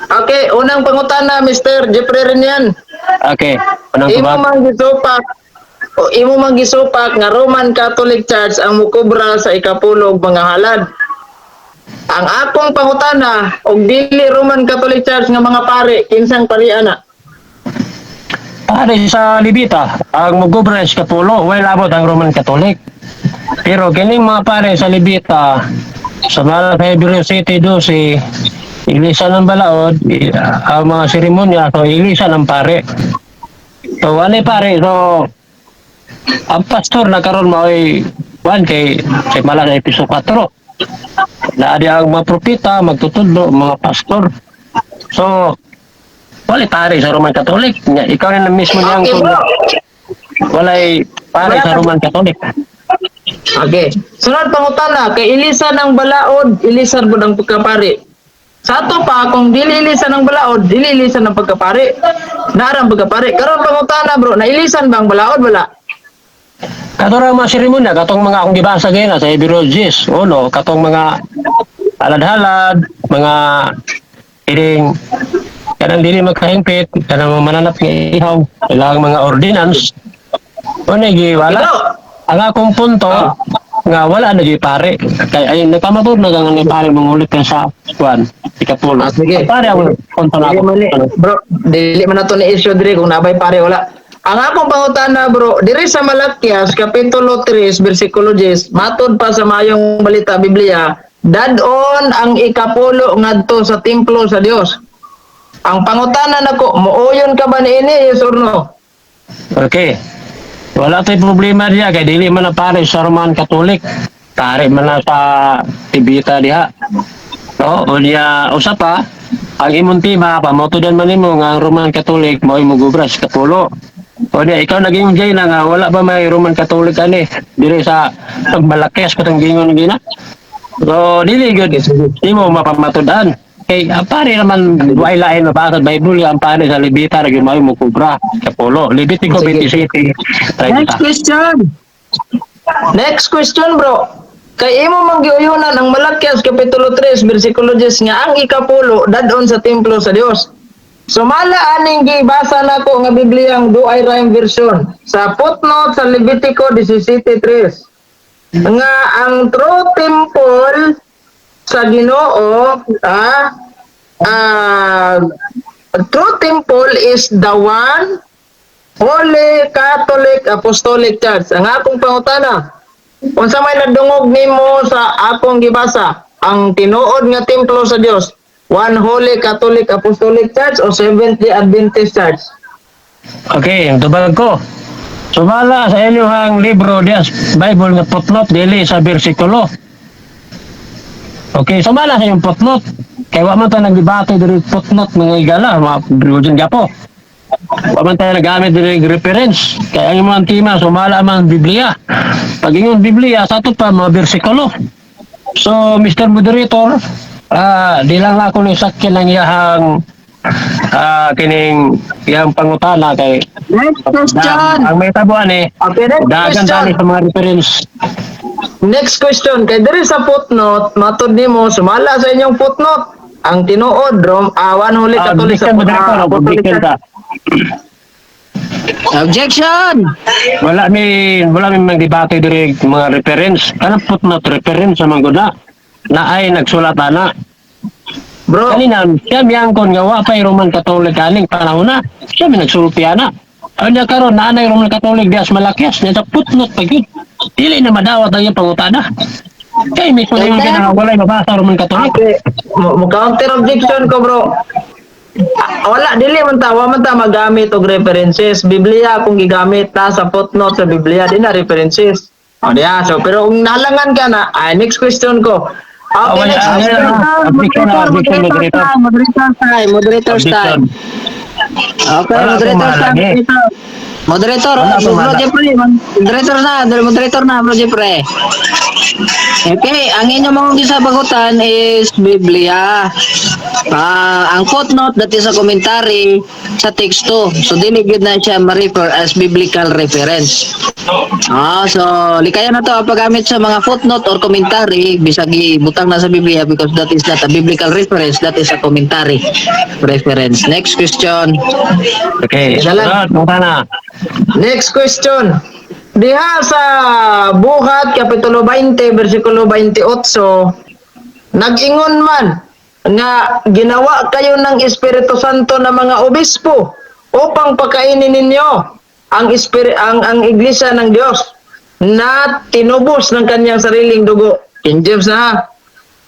Okay, unang pangutana, Mr. Jeffrey Renian. Okay, unang Imo tubag. man gisupak o imo man gisupak nga Roman Catholic Church ang mukobra sa ikapulo og mga halad. Ang akong pangutana, og dili Roman Catholic Church nga mga pare, kinsang pari ana? Pare sa Libita, ang magobra sa ikapulo, way labot ang Roman Catholic. Pero kining mga pare sa Libita, sa mga Hebrew City 12, ilisan ng balaod, ang mga seremonya, so ilisan ng pare. So, ano pare, so, ang pastor na karon mao'y kuan kay kay mala na Episo 4. Naadi ang mga propeta, magtutudlo, mga pastor. So, wala pare sa Roman Catholic. Nya, ikaw na mismo niyang Okay, bro. Walay pare sa Roman Catholic. Okay. Sunod pangutana, kay ilisan ang balaod, ilisan pud ang pagkapari. Sa ato pa, kung dili ilisan ang balaod, dili ilisan ang pagkapari. Naarang pagkapari. Karon pangutana, bro, nailisan ba ang balaod wala? Kato mga seremonya, katong mga akong gibasa gayna sa Hebrew 10, uno, katong mga halad-halad, mga iring kanang dili magkahimpit, kanang mga mananap nga ihaw, ilang mga ordinance, o gi wala. Ikaw, Ang akong punto, nga wala na gyud pare. Kay ay nagpamatud na nga ni pare mangulit ka sa kuan, ikapulo. Ah, sige. Pare ang punto na Dili ako. man ni, bro, dili man nato ni issue diri kung nabay pare wala. Ang akong pangutana, bro, diri sa Malakias kapitulo 3 bersikulo 10, matod pa sa Mayong Balita Biblia, dad-on ang ikapulo ngadto sa templo sa Dios. Ang pangutana nako, mooyon ka ba niini, yes or no? Okay. Wala tay problema diya kay dili man na pare sa Roman Catholic. Pare man na sa Tibita diha. No, unya usa pa ang imong tema pamotodan man nimo nga ang Roman Catholic mao imong gubra sa kapulo. O di, ikaw naging jay na nga wala ba may Roman Catholic ani diri sa Malakias katong gingon gina. So dili gyud imo mapamatud-an. Kay ang pare naman way lain mabasa sa Bible, ang pare sa Levita ra gyud may mo kubra sa polo. Levitico Sige. 27. Next question. Next question, bro. Kay imo mang giuyunan ang Malakias kapitulo 3 bersikulo 10 nga ang ikapulo dadon sa templo sa Dios. Sumala aning gibasa nako nga Biblia ang Douay-Rheims version sa footnote sa Levitico 17:3 nga ang true temple sa Ginoo, true temple is the one Holy Catholic Apostolic Church. Ang akong pangutana, unsa may nadungog nimo sa akong gibasa? Ang tinuod nga templo sa Dios, One Holy Catholic Apostolic Church o Seventh-day Adventist Church? Okay, ang tubag ko. Sumala sa inyong libro dias Bible nga footnote, dili sa bersikulo. Okay, sumala sa inyong footnote. Kay wa man ta nagdebate diri footnote, mga igala, mga religion gapo. Wa man tayo nagamit diri reference. Kay ang imong tema sumala man Biblia. Pag ingon Biblia sa ato pa mga bersikulo. So, Mr. Moderator, di lang ako ni sakyan ang iyahang kining iyang pangutana kay Next question. Ang may tabuan eh, Okay, next dagan question. dali sa mga reference. Next question. Kay diri sa footnote, matud nimo sumala sa inyong footnote ang tinuod Rom One Holy Catholic Objection, moderator, Apostolic objection Church. ta. Objection. Wala mi mang debate diri mga reference. Kanang footnote reference sa mga na na ay nagsulat ana. Bro, Kanina siya miyangkon nga wa pay Roman Catholic aning panahon na. Siya mi nagsulti ana. Anya karon naa nay Roman Catholic dias Malakias nya sa footnote pa gyud. Dili na madawat ang iyang pangutana. Kay mismo yung kinahanglan walay mabasa Roman Catholic. Okay, mo counter objection ko, bro. Wala, dili man ta, wa man ta magamit og references. Biblia kung gigamit na sa footnote sa Biblia, di na references. O diya, so pero kung nahalangan ka na, ay, next question ko. Okay, Wala, next question. Objection na, objection, moderator. Moderator time, moderator time. Okay, Wala moderator akong time. malagi. Moderator, Wala akong bro malagi. Jeffrey, moderator na, moderator na, bro Jeffrey. Okay, ang inyong mga gisabagutan is Biblia. Ang footnote, that is a commentary sa teksto. So dili gyud na siya ma-refer as biblical reference. So likayan na to ang paggamit sa mga footnote or commentary bisag ibutang na sa Biblia because that is not a biblical reference, that is a commentary reference. Next question. Okay, Dalan. sunod, pangutana. Next question. Diha sa Buhat Kapitulo 20 bersikulo 28, nag-ingon man nga ginawa kayo ng Espiritu Santo na mga obispo upang pakainin ninyo ang ang iglesia ng Dios na tinubos ng kanyang sariling dugo. King James na ha.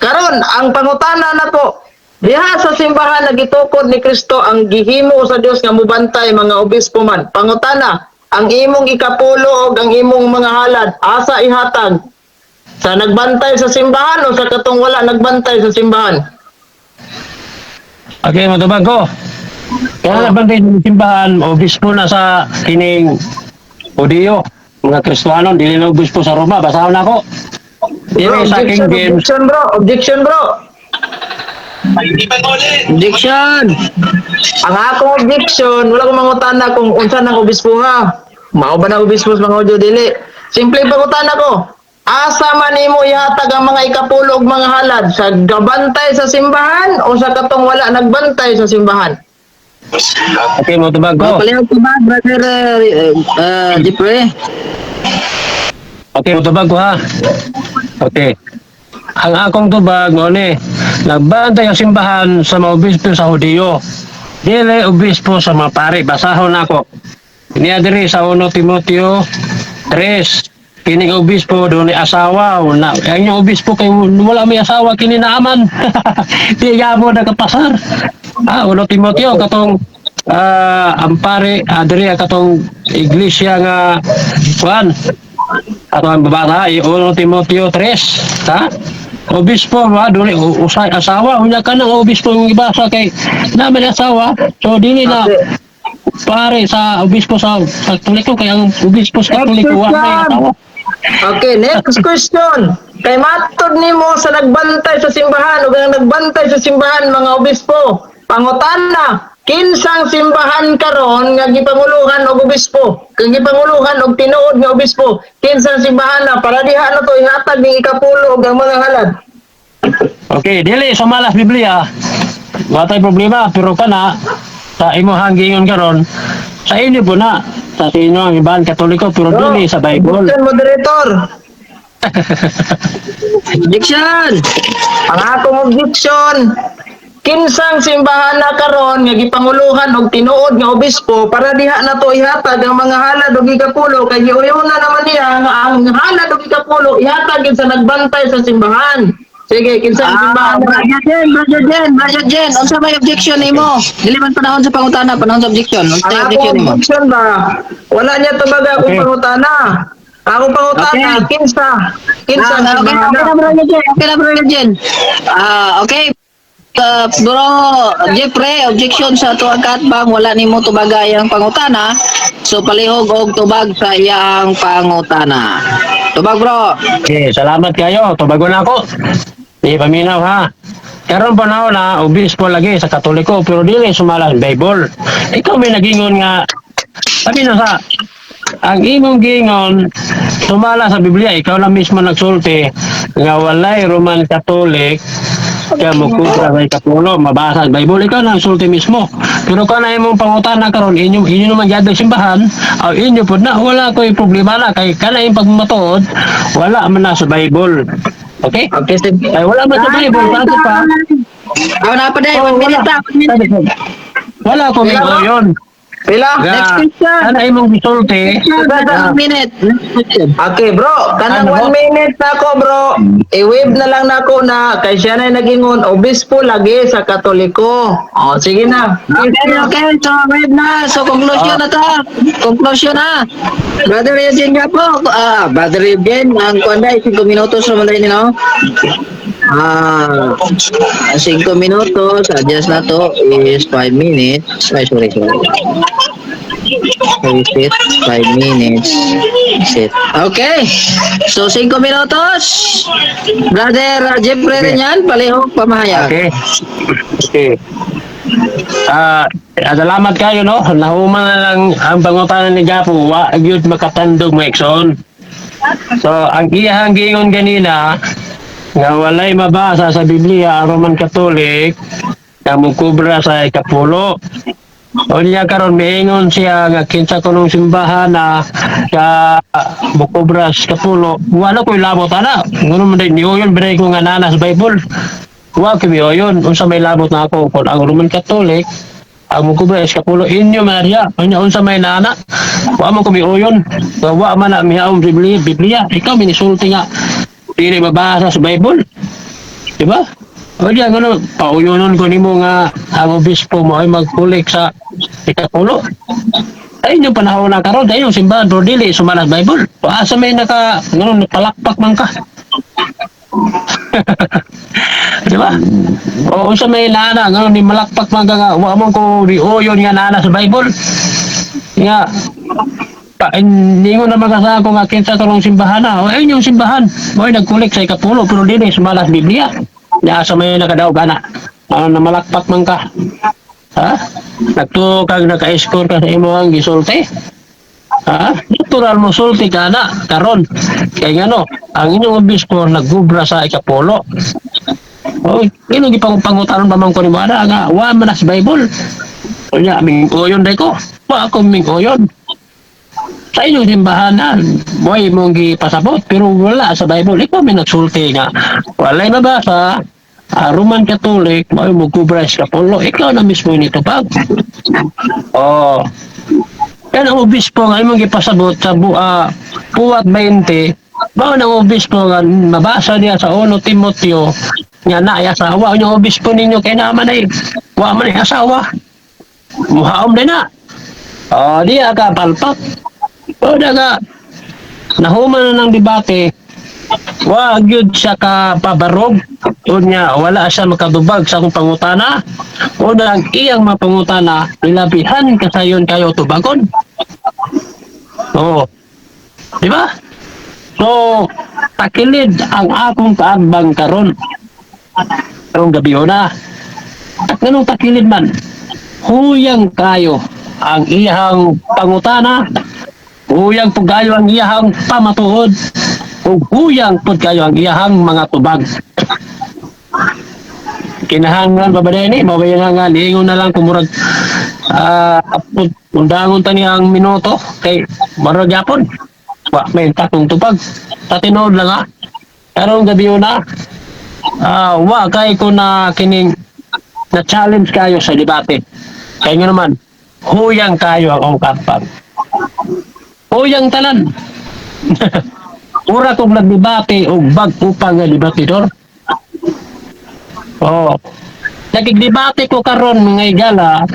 Karon ang pangutana nako, diha sa simbahan na gitukod ni Kristo ang gihimo sa Dios nga mubantay mga obispo man. Pangutana, ang imong ikapulo og ang imong mga halad asa ihatag? Sa nagbantay sa simbahan o sa katong wala nagbantay sa simbahan? Okay, matubag ko. Kaya nagbantay sa simbahan, obispo na sa kining Hudiyo, mga Kristiyano, dili na obispo sa Roma, basahon na ako. Bro, Dili sa King objection, James, objection, bro, objection, bro. Objection. Ang akong objection, wala ko mangutana kung unsa nang obispo ha. Mao ba na obispo sa mga Hudyo dili? Simple pangutana ko. Asa man nimo ihatag ang mga ikapulo ug mga halad, sa gabantay sa simbahan o sa katong wala nagbantay sa simbahan? Okay, matubag ko. Oh, palihog ko ba, brother Jeffrey? Okay, matubag ko ha. Okay. Ang akong tubag mo ni, nagbantay ang simbahan sa mga obispo sa Hudiyo. Dili obispo sa mga pari. Basahon ako. Niya diri sa 1 Timoteo 3. Kining obispo doon ni asawa. Na, ang inyong obispo kay wala may asawa kini naaman. Di gamo nagkapasar. 1 Timoteo katong ang pare diri katong iglesia nga kuan ato ang babasa ay 1 Timoteo 3 ha. Obispo ba dili usay asawa, unya ka ng obispo yung ibasa kay naman asawa, so dili na. Okay. pare sa obispo sa Katoliko kay ang obispo sa Katoliko wa may asawa. Okay, next question. Kay matod nimo sa nagbantay sa simbahan ug ang nagbantay sa simbahan mga obispo, pangutana, kinsang simbahan karon nga gipanguluhan og obispo? Kang gipanguluhan og tinuod nga obispo, kinsang simbahan na para diha na to ihatag ning ikapulo ug ang mga halad? Okay, dili sumala sa Biblia. Wa tay problema, pero kana sa imong giingon karon sa inyo po na sa inyo ang iban Katoliko, pero dili sa Bible. Objection, moderator. Objection! Ang akong objection, kinsang simbahan na karon nga gipanguluhan og tinuod nga obispo para diha na to ihatag ang mga halad og ikapulo, kay giuyuna naman niya nga ang halad og ikapulo ihatag gid sa nagbantay sa simbahan. Sige, kinsang simbahan na? Brother Jen, Brother Jen, Brother Jen, unsa may objection nimo? Dili man panahon sa pangutana, panahon sa objection. Unsa Ang may akong objection nimo? objection ba? Wala niya tubaga akong pangutana. Akong pangutana, kinsa? Kinsa Ah, okay, simbahan okay na? na, Brother Jen. Okay na, Brother Jen. Ah, okay. Bro, Jeffrey, objection sa tuang katbang, wala nimo tubaga iyang pangutana. So palihog og tubag sa iyang pangutana. Tubag, bro. Okay, salamat kayo. Tubagon na ako. Di paminaw ha. Karon panahon na obispo lagi sa Katoliko, pero dili sumala sa Bible. Ikaw may nagingon nga sabi na sa ang imong giingon sumala sa Biblia, ikaw lang mismo nagsulti nga walay Roman Catholic kaya mo kontra sa ikapulo, mabasa sa Bible, ikaw na nagsulti mismo. Pero kung na imong pangutana karon, inyo inyo naman gyud ang simbahan, aw inyo pud na wala ko'y problema na kay kana imong pagmatuod, wala man na sa Bible. Okay? Okay, sige. Ay wala man sa Bible, kasi pa. Ah, na pa dahil, Oh, 1 minute wala. ta, 1 minute. Wala ko Wala. yun. Pila? Next question. Ana imong gisulti. 1 minute. Next question. Okay bro, kanang Ano? 1 minute na ako, bro. I-wave na lang nako na kay siya na nagingon obispo lagi sa Katoliko. Oh, sige na. Okay. So, wait na. So, conclusion na ta. Conclusion na. Brother Eugene nga po. Ah, Brother Eugene, ang kuwan 5 minutos naman rin, no? Ah, 5 minutos, adjust na to is 5 minutes. Ay, sorry, sorry. Reset, 5 minutes. Set. Okay. So, 5 minutos. Brother Jeffrey rin yan, palihog pamahayag. Okay. Okay. Ah, salamat kayo, no. Nahuman na lang ang pangutana ni Gapo, wa gyud makatandog mo Exxon. So, ang iyahang giingon ganina nga walay mabasa sa Biblia ang Roman Catholic nga mukubra sa ikapulo. O niya karon miingon siya nga kinsa kunong simbahan na ka mukubra sa ikapulo. Wala ko'y labot ana. Ngono man day niuyon biray ko nga nana sa Bible. Wa ko miuyon unsa may labot na ako kung ang Roman Catholic ang mukubra sa ikapulo inyo Maria. Unya unsa may nana. Wa man ko miuyon. Wa man na mihaom Biblia, Biblia. Ikaw minisulti nga dili mabasa sa Bible. Di ba? O diyan, ano, pauyonon ko nimo nga ang obispo mo ay magkulik sa ikapulo. Ay, inyong panahon na karon, dahil yung simbahan, pero dili, sumala sa Bible. O asa may naka, ano, napalakpak man ka. Di ba? O unsa may nana, ngano ni malakpak man ka nga, wa mo ko di uyon nga nana sa Bible. Nga, pa, ningon naman ka sa ako nga kinsa karong simbahan na. O ayun yung simbahan. Mo'y nagkulik sa ikapulo, pero dili sumala sa Biblia. Ya sa may nakadaog ana. Ano na malakpak man ka. Ha? Nagtuo kag naka-score ka sa imong gisulti. Ha? Natural mo sulti ka na karon. Kay ngano, ang inyong obispo naggubra sa ikapulo. O, ino gipangutanon pa man ko nimo ana nga wa man na sa Bible. Unya ming uyon day ko. Wa ako ming uyon. Sa inyong simbahan na, mo'y mong gipasabot, pero wala sa Bible. Ikaw may nagsulti nga. Walay mabasa, Roman Catholic, mo'y mugubra sa kapulo. Ikaw na mismo nitupag. Oh. Yan ang obispo nga imong gipasabot sa Puwat 20, mao nang obispo nga mabasa niya sa 1 Timoteo nga naay asawa. Yung obispo ninyo kay naman ay wa man ay asawa. Muhaom din na. Oh, di ka palpak. O daga nahuman na ng debate. Wa gyud siya ka pabarog. Unya wala siya makatubag sa akong pangutana. Una ang iyang mga pangutana nilabihan kasayon kayo tubagon. Oo. Di ba? So, takilid ang akong kaatbang karon. Karong gabi na. At nganong takilid man, huyang kayo ang iyang pangutana, huyang pud kayo ang iyang pamatuod, ug huyang pud kayo ang iyang mga tubag. Kinahanglan pa ba ni? Mabaya nga nga, liingon na lang kumurag undangon ta niya ang minuto kay marag yapon. Wa may takong tubag. Sa tinuod lang ha. Karong gabi na, wa kay ko na kining na challenge kayo sa debate. Kaya nga naman, huyang kayo akong kampag. Huyang tanan. Ura kong nagdebate og bag-o pa nga debatidor. Oh. Nagdebate ko karon mga igala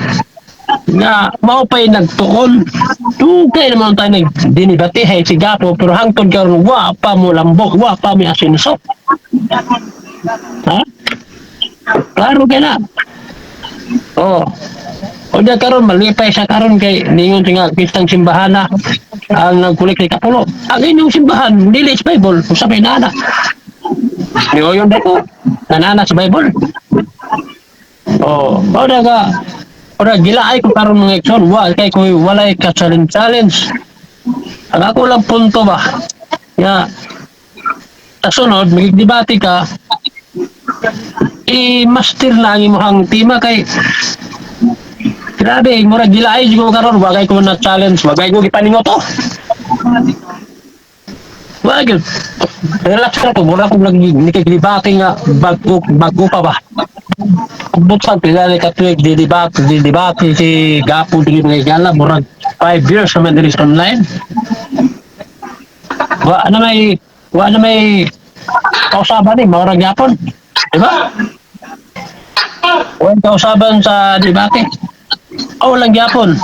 nga mao pa'y nagtuon. Dugay naman tayo nagdinibate hay si Gapo pero hangtod karon wa pa mo lambok, wa pa mi asinso. Ha? Klaro kay na. Oh. Unya karon malipay sa karon kay ningon nga kristang simbahan na ang nagkulik kay Kapulo. Ang inyong simbahan dili sa Bible, usa may nana. Niyoyon dako nanana sa Bible. Oh, mao na ka. Ora gilaay ko karon mga igsoon, wa kay ko walay ka challenge challenge. Ang ako lang punto ba? Nga sa sunod magdebate ka, i-master na ang imong tema kay grabe, murag gilaay ko karon, wa kay ko na challenge, wa kay ko gipaningot to. Wa gyud. Relax ka ko, mura kong nagdebate nga bag-o bag-o pa ba. Abot sa pila ni katuig di debate, di debate si Gapo dili mga igala murag 5 years naman diri sa online. Wa na may kausaban ni murag gyapon. Di ba? Wa kausaban sa debate. Oh, lang gyapon.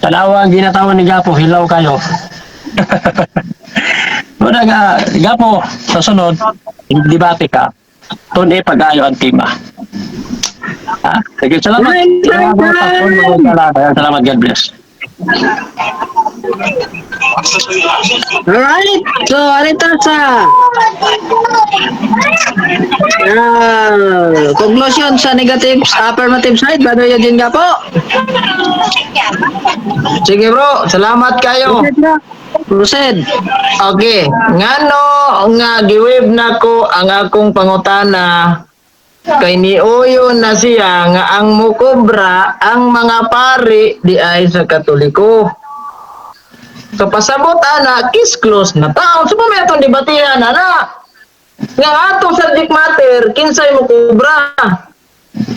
Tanawa ang ginatawan ni Gapo, hilaw kayo. Muna nga, Gapo, sa sunod, debate ka, tun e pag-ayo ang tema. Ha? Sige, salamat. Salamat, salamat, salamat, God bless. Alright, so arita sa conclusion sa negative affirmative side, Brother Eugene Gapo. Sige bro, salamat kayo. Proceed. Okay, ngano nga giwave nako ang akong pangutana kay niuyo na siya nga ang mukobra ang mga pari di ay sa Katoliko. So pasabot ana, kiss close na taon. So may atong debatihan ana. Nga atong subject matter kinsay mukobra.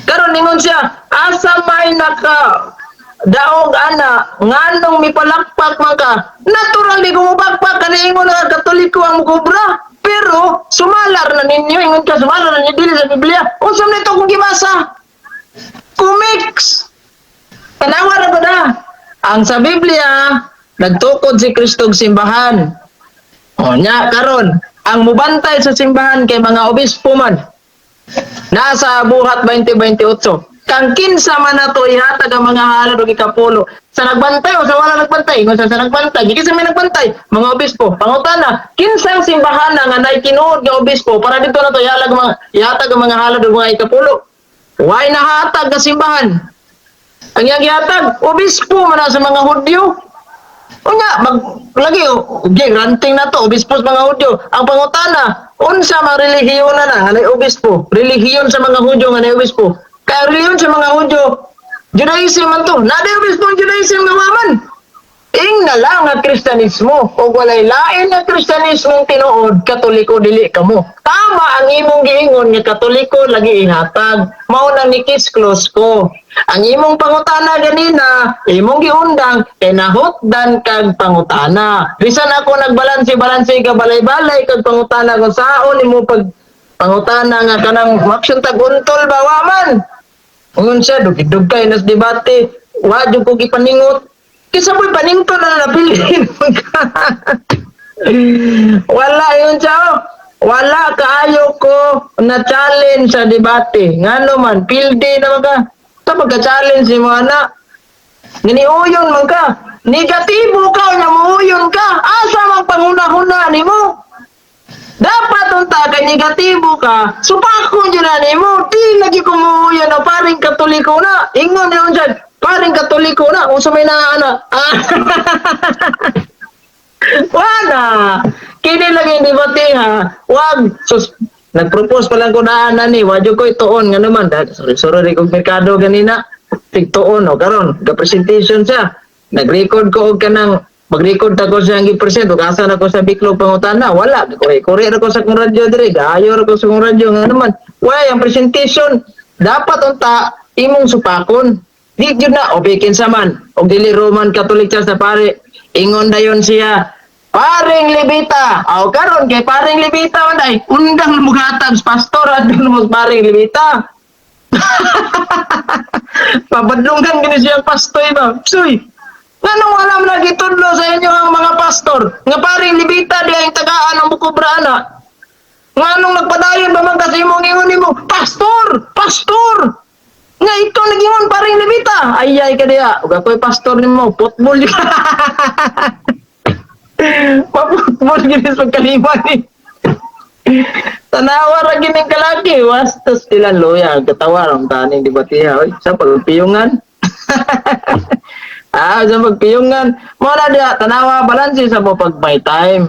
Karon ningon siya, asa may naka daog ana nganong mipalakpak man ka? Natural di ko mupakpak kani ingon nga Katoliko ang mukobra. Pero sumalar na ninyo, ingon ka sumalar na ninyo dili sa Biblia. Unsa man ito kung gibasa? Comics. Tanawa na ba na? Ang sa Biblia, nagtukod si Kristo og simbahan. O nya karon, ang mubantay sa simbahan kay mga obispo man. Nasa Buhat 20:28. Kang kinsa man nato ihatag ang mga halad og ikapulo. Sa nagbantay o sa wala nagbantay? Ingon sa nagbantay, kinsa may nagbantay? Mga obispo. Pangutana, kinsang simbahan na nga naay tinuod nga obispo para dito nato ihalag mga ihatag ang mga halad og mga ikapulo? Way nahatag nga simbahan. Ang iyang gihatag, obispo man na sa mga Hudyo. Unya, mag lagi okay, ranting na to, obispo sa mga Hudyo. Ang pangutana, unsa mang relihiyon na nga naay obispo? Relihiyon sa mga Hudyo nga naay obispo. Kaya relihiyon sa mga Hudyo, Judaism man to. Naa obispo ang Judaism nga waman. Ing na lang nga Kristanismo o walay lain nga Kristanismong tinuod, Katoliko dili kamo. Tama ang imong giingon nga Katoliko lagi ihatag. Mao na ni kiss close ko. Ang imong pangutana ganina, imong giundang kay nahutdan kag pangutana. Bisan ako nagbalanse-balanse ka balay-balay kag pangutana kung saon imo pag pangutana nga kanang action tag untol ba wa man. Ungon siya, dugay-dugay nas debate, wa jud ko gipaningot. Kinsa mo'y panington na napilin. Wala yun siya. Oh. Wala kaayo ko na challenge sa debate. Ngano man, pildi naman ka. Sa pagka-challenge ni mo ana. Nginiuyon man ka. Negatibo ka, nga muuyon ka. Asa mang panghuna-huna nimo? Dapat unta kay negatibo ka, supakon jud na nimo. Di lagi ko muuyon na paring Katoliko na. Ingon yun siya, paring Katoliko na. Kung sa may naa. Ah. Wala. Kini lang yung debate ha. Wag. Sus, nag-propose pa lang ko na ni. Wadyo ko ituon nga naman. Sorry, sorry kog merkado ganina. Tigtuon o karon ga-presentation siya. Nag-record ko og kanang mag-record ta ko siya ang gi-present ug asa na ko sa Biclog pangutana, wala kore kore ra ko sa kong radyo dire, gaayo ra ko sa kong radyo nga naman wala ang presentation. Dapat unta imong supakon, di gyud na o kinsa man og dili Roman Catholic Church na pare. Ingon dayon siya, "Paring Levita." Aw karon kay paring Levita man ay undang mugatag pastor adto mo paring Levita. Pabadlungan gini siya ang pastoy ba. Suy. Nganong wala man lagi tudlo sa inyo ang mga pastor nga paring Levita di ang tagaan ang bukobra ana? Nganong nagpadayon ba man kasi imong ingon nimo, "Pastor, pastor"? Nga ikaw nagingon paring Levita. Ay ay ka diha. Ug ako'y pastor nimo, football. Pa-football gini sa pagkalima ni. Tanawa ra gini kalaki, wastos sila luya, katawa ra taning debatiha oy sa pagpiyungan. Ah, sa pagpiyungan. Mo na diha tanawa balanse sa mo pag may time.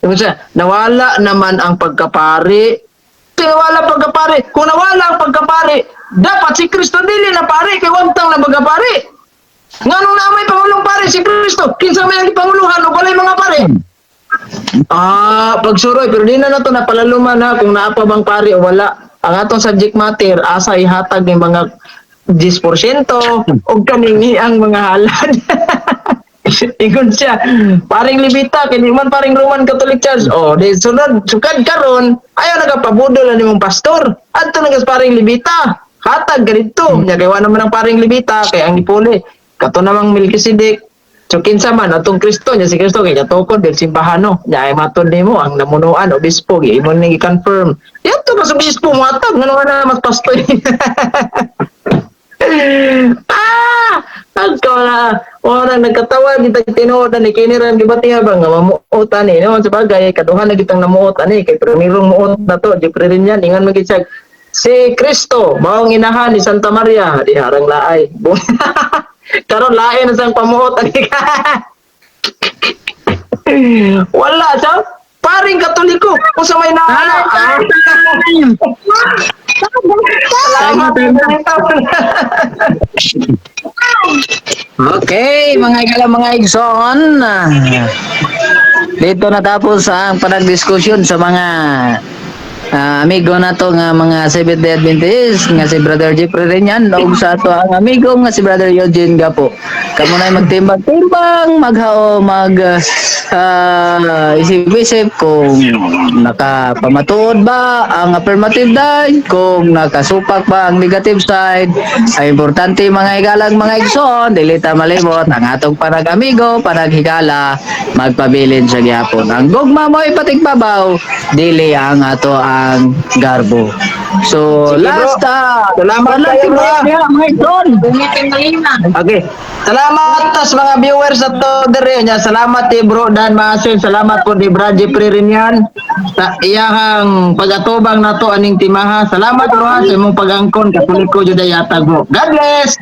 Yung siya, nawala naman ang pagkapari. Nawala pagkapari. Kung nawala ang pagkapari, dapat si Kristo dili na pare kay wagtang na pagkapari. Nganong na may pangulong pare si Kristo? Kinsa may ang gipanguluhan o walay mga pare? Ah, pagsuroy, pero di na nato napalaluman ha kung naa pa bang pare o wala. Ang atong subject matter asa ihatag ng mga 10% o kaningi ang mga halad. Ingon siya, paring Levita, kini man paring Roman Catholic Church. Oh, di sunod sukad karon, ayaw nagapabudol ani mong pastor. Adto na kas paring Levita. Hatag ganito. Nya kay wa naman ang paring Levita kay ang gipuli. Kato namang Melchizedek. So kinsa man atong Kristo nya si Kristo kay katukod del simbahano. Nya ay matod nimo ang namunuan obispo gi imo ning gi-confirm. Yadto ka sa obispo mo atag ngano na mas pastor. Ah! Agka na ora nagkatawa kita tinuod ni kini ra gibati ba nga mamuot ani no. Sa bagay kaduha na kitang namuot ani kay primerong muot na to Jeffrey rin yan ingon man gid siya si Kristo maong inahan ni Santa Maria di harang laay. Karon lain na sang pamuot ani. Wala siya paring Katoliko kung sa may naana. Ah. Salamat. Okay, mga igala, mga igsoon. Dito natapos ang panagdiskusyon sa mga amigo nato nga mga Seventh Day Adventist nga si Brother Jeffrey Renyan ug sa ato ang amigo nga si Brother Eugene Gapo. Kamo na magtimbang-timbang, maghao, mag isip-isip kung nakapamatuod ba ang affirmative side, kung nakasupak ba ang negative side. Ay importante, mga igalang, mga igsoon, dili ta malimot ang atong panag-amigo, panaghigala, magpabilin sa gihapon. Ang gugma mo ipatigbabaw, dili ang ato ang garbo. So, Sige, bro. Last Salamat kayo, bro. Mga igsoon. Okay. Salamat tas mga viewers sa to dire nya. Salamat ti bro Dan Maasin. Salamat po ni Brad Jeffrey Rinyan sa iyahang pag-atubang nato aning timaha. Salamat bro ha, sa imong pag-angkon. Katoliko jud ay yatag bro. God bless.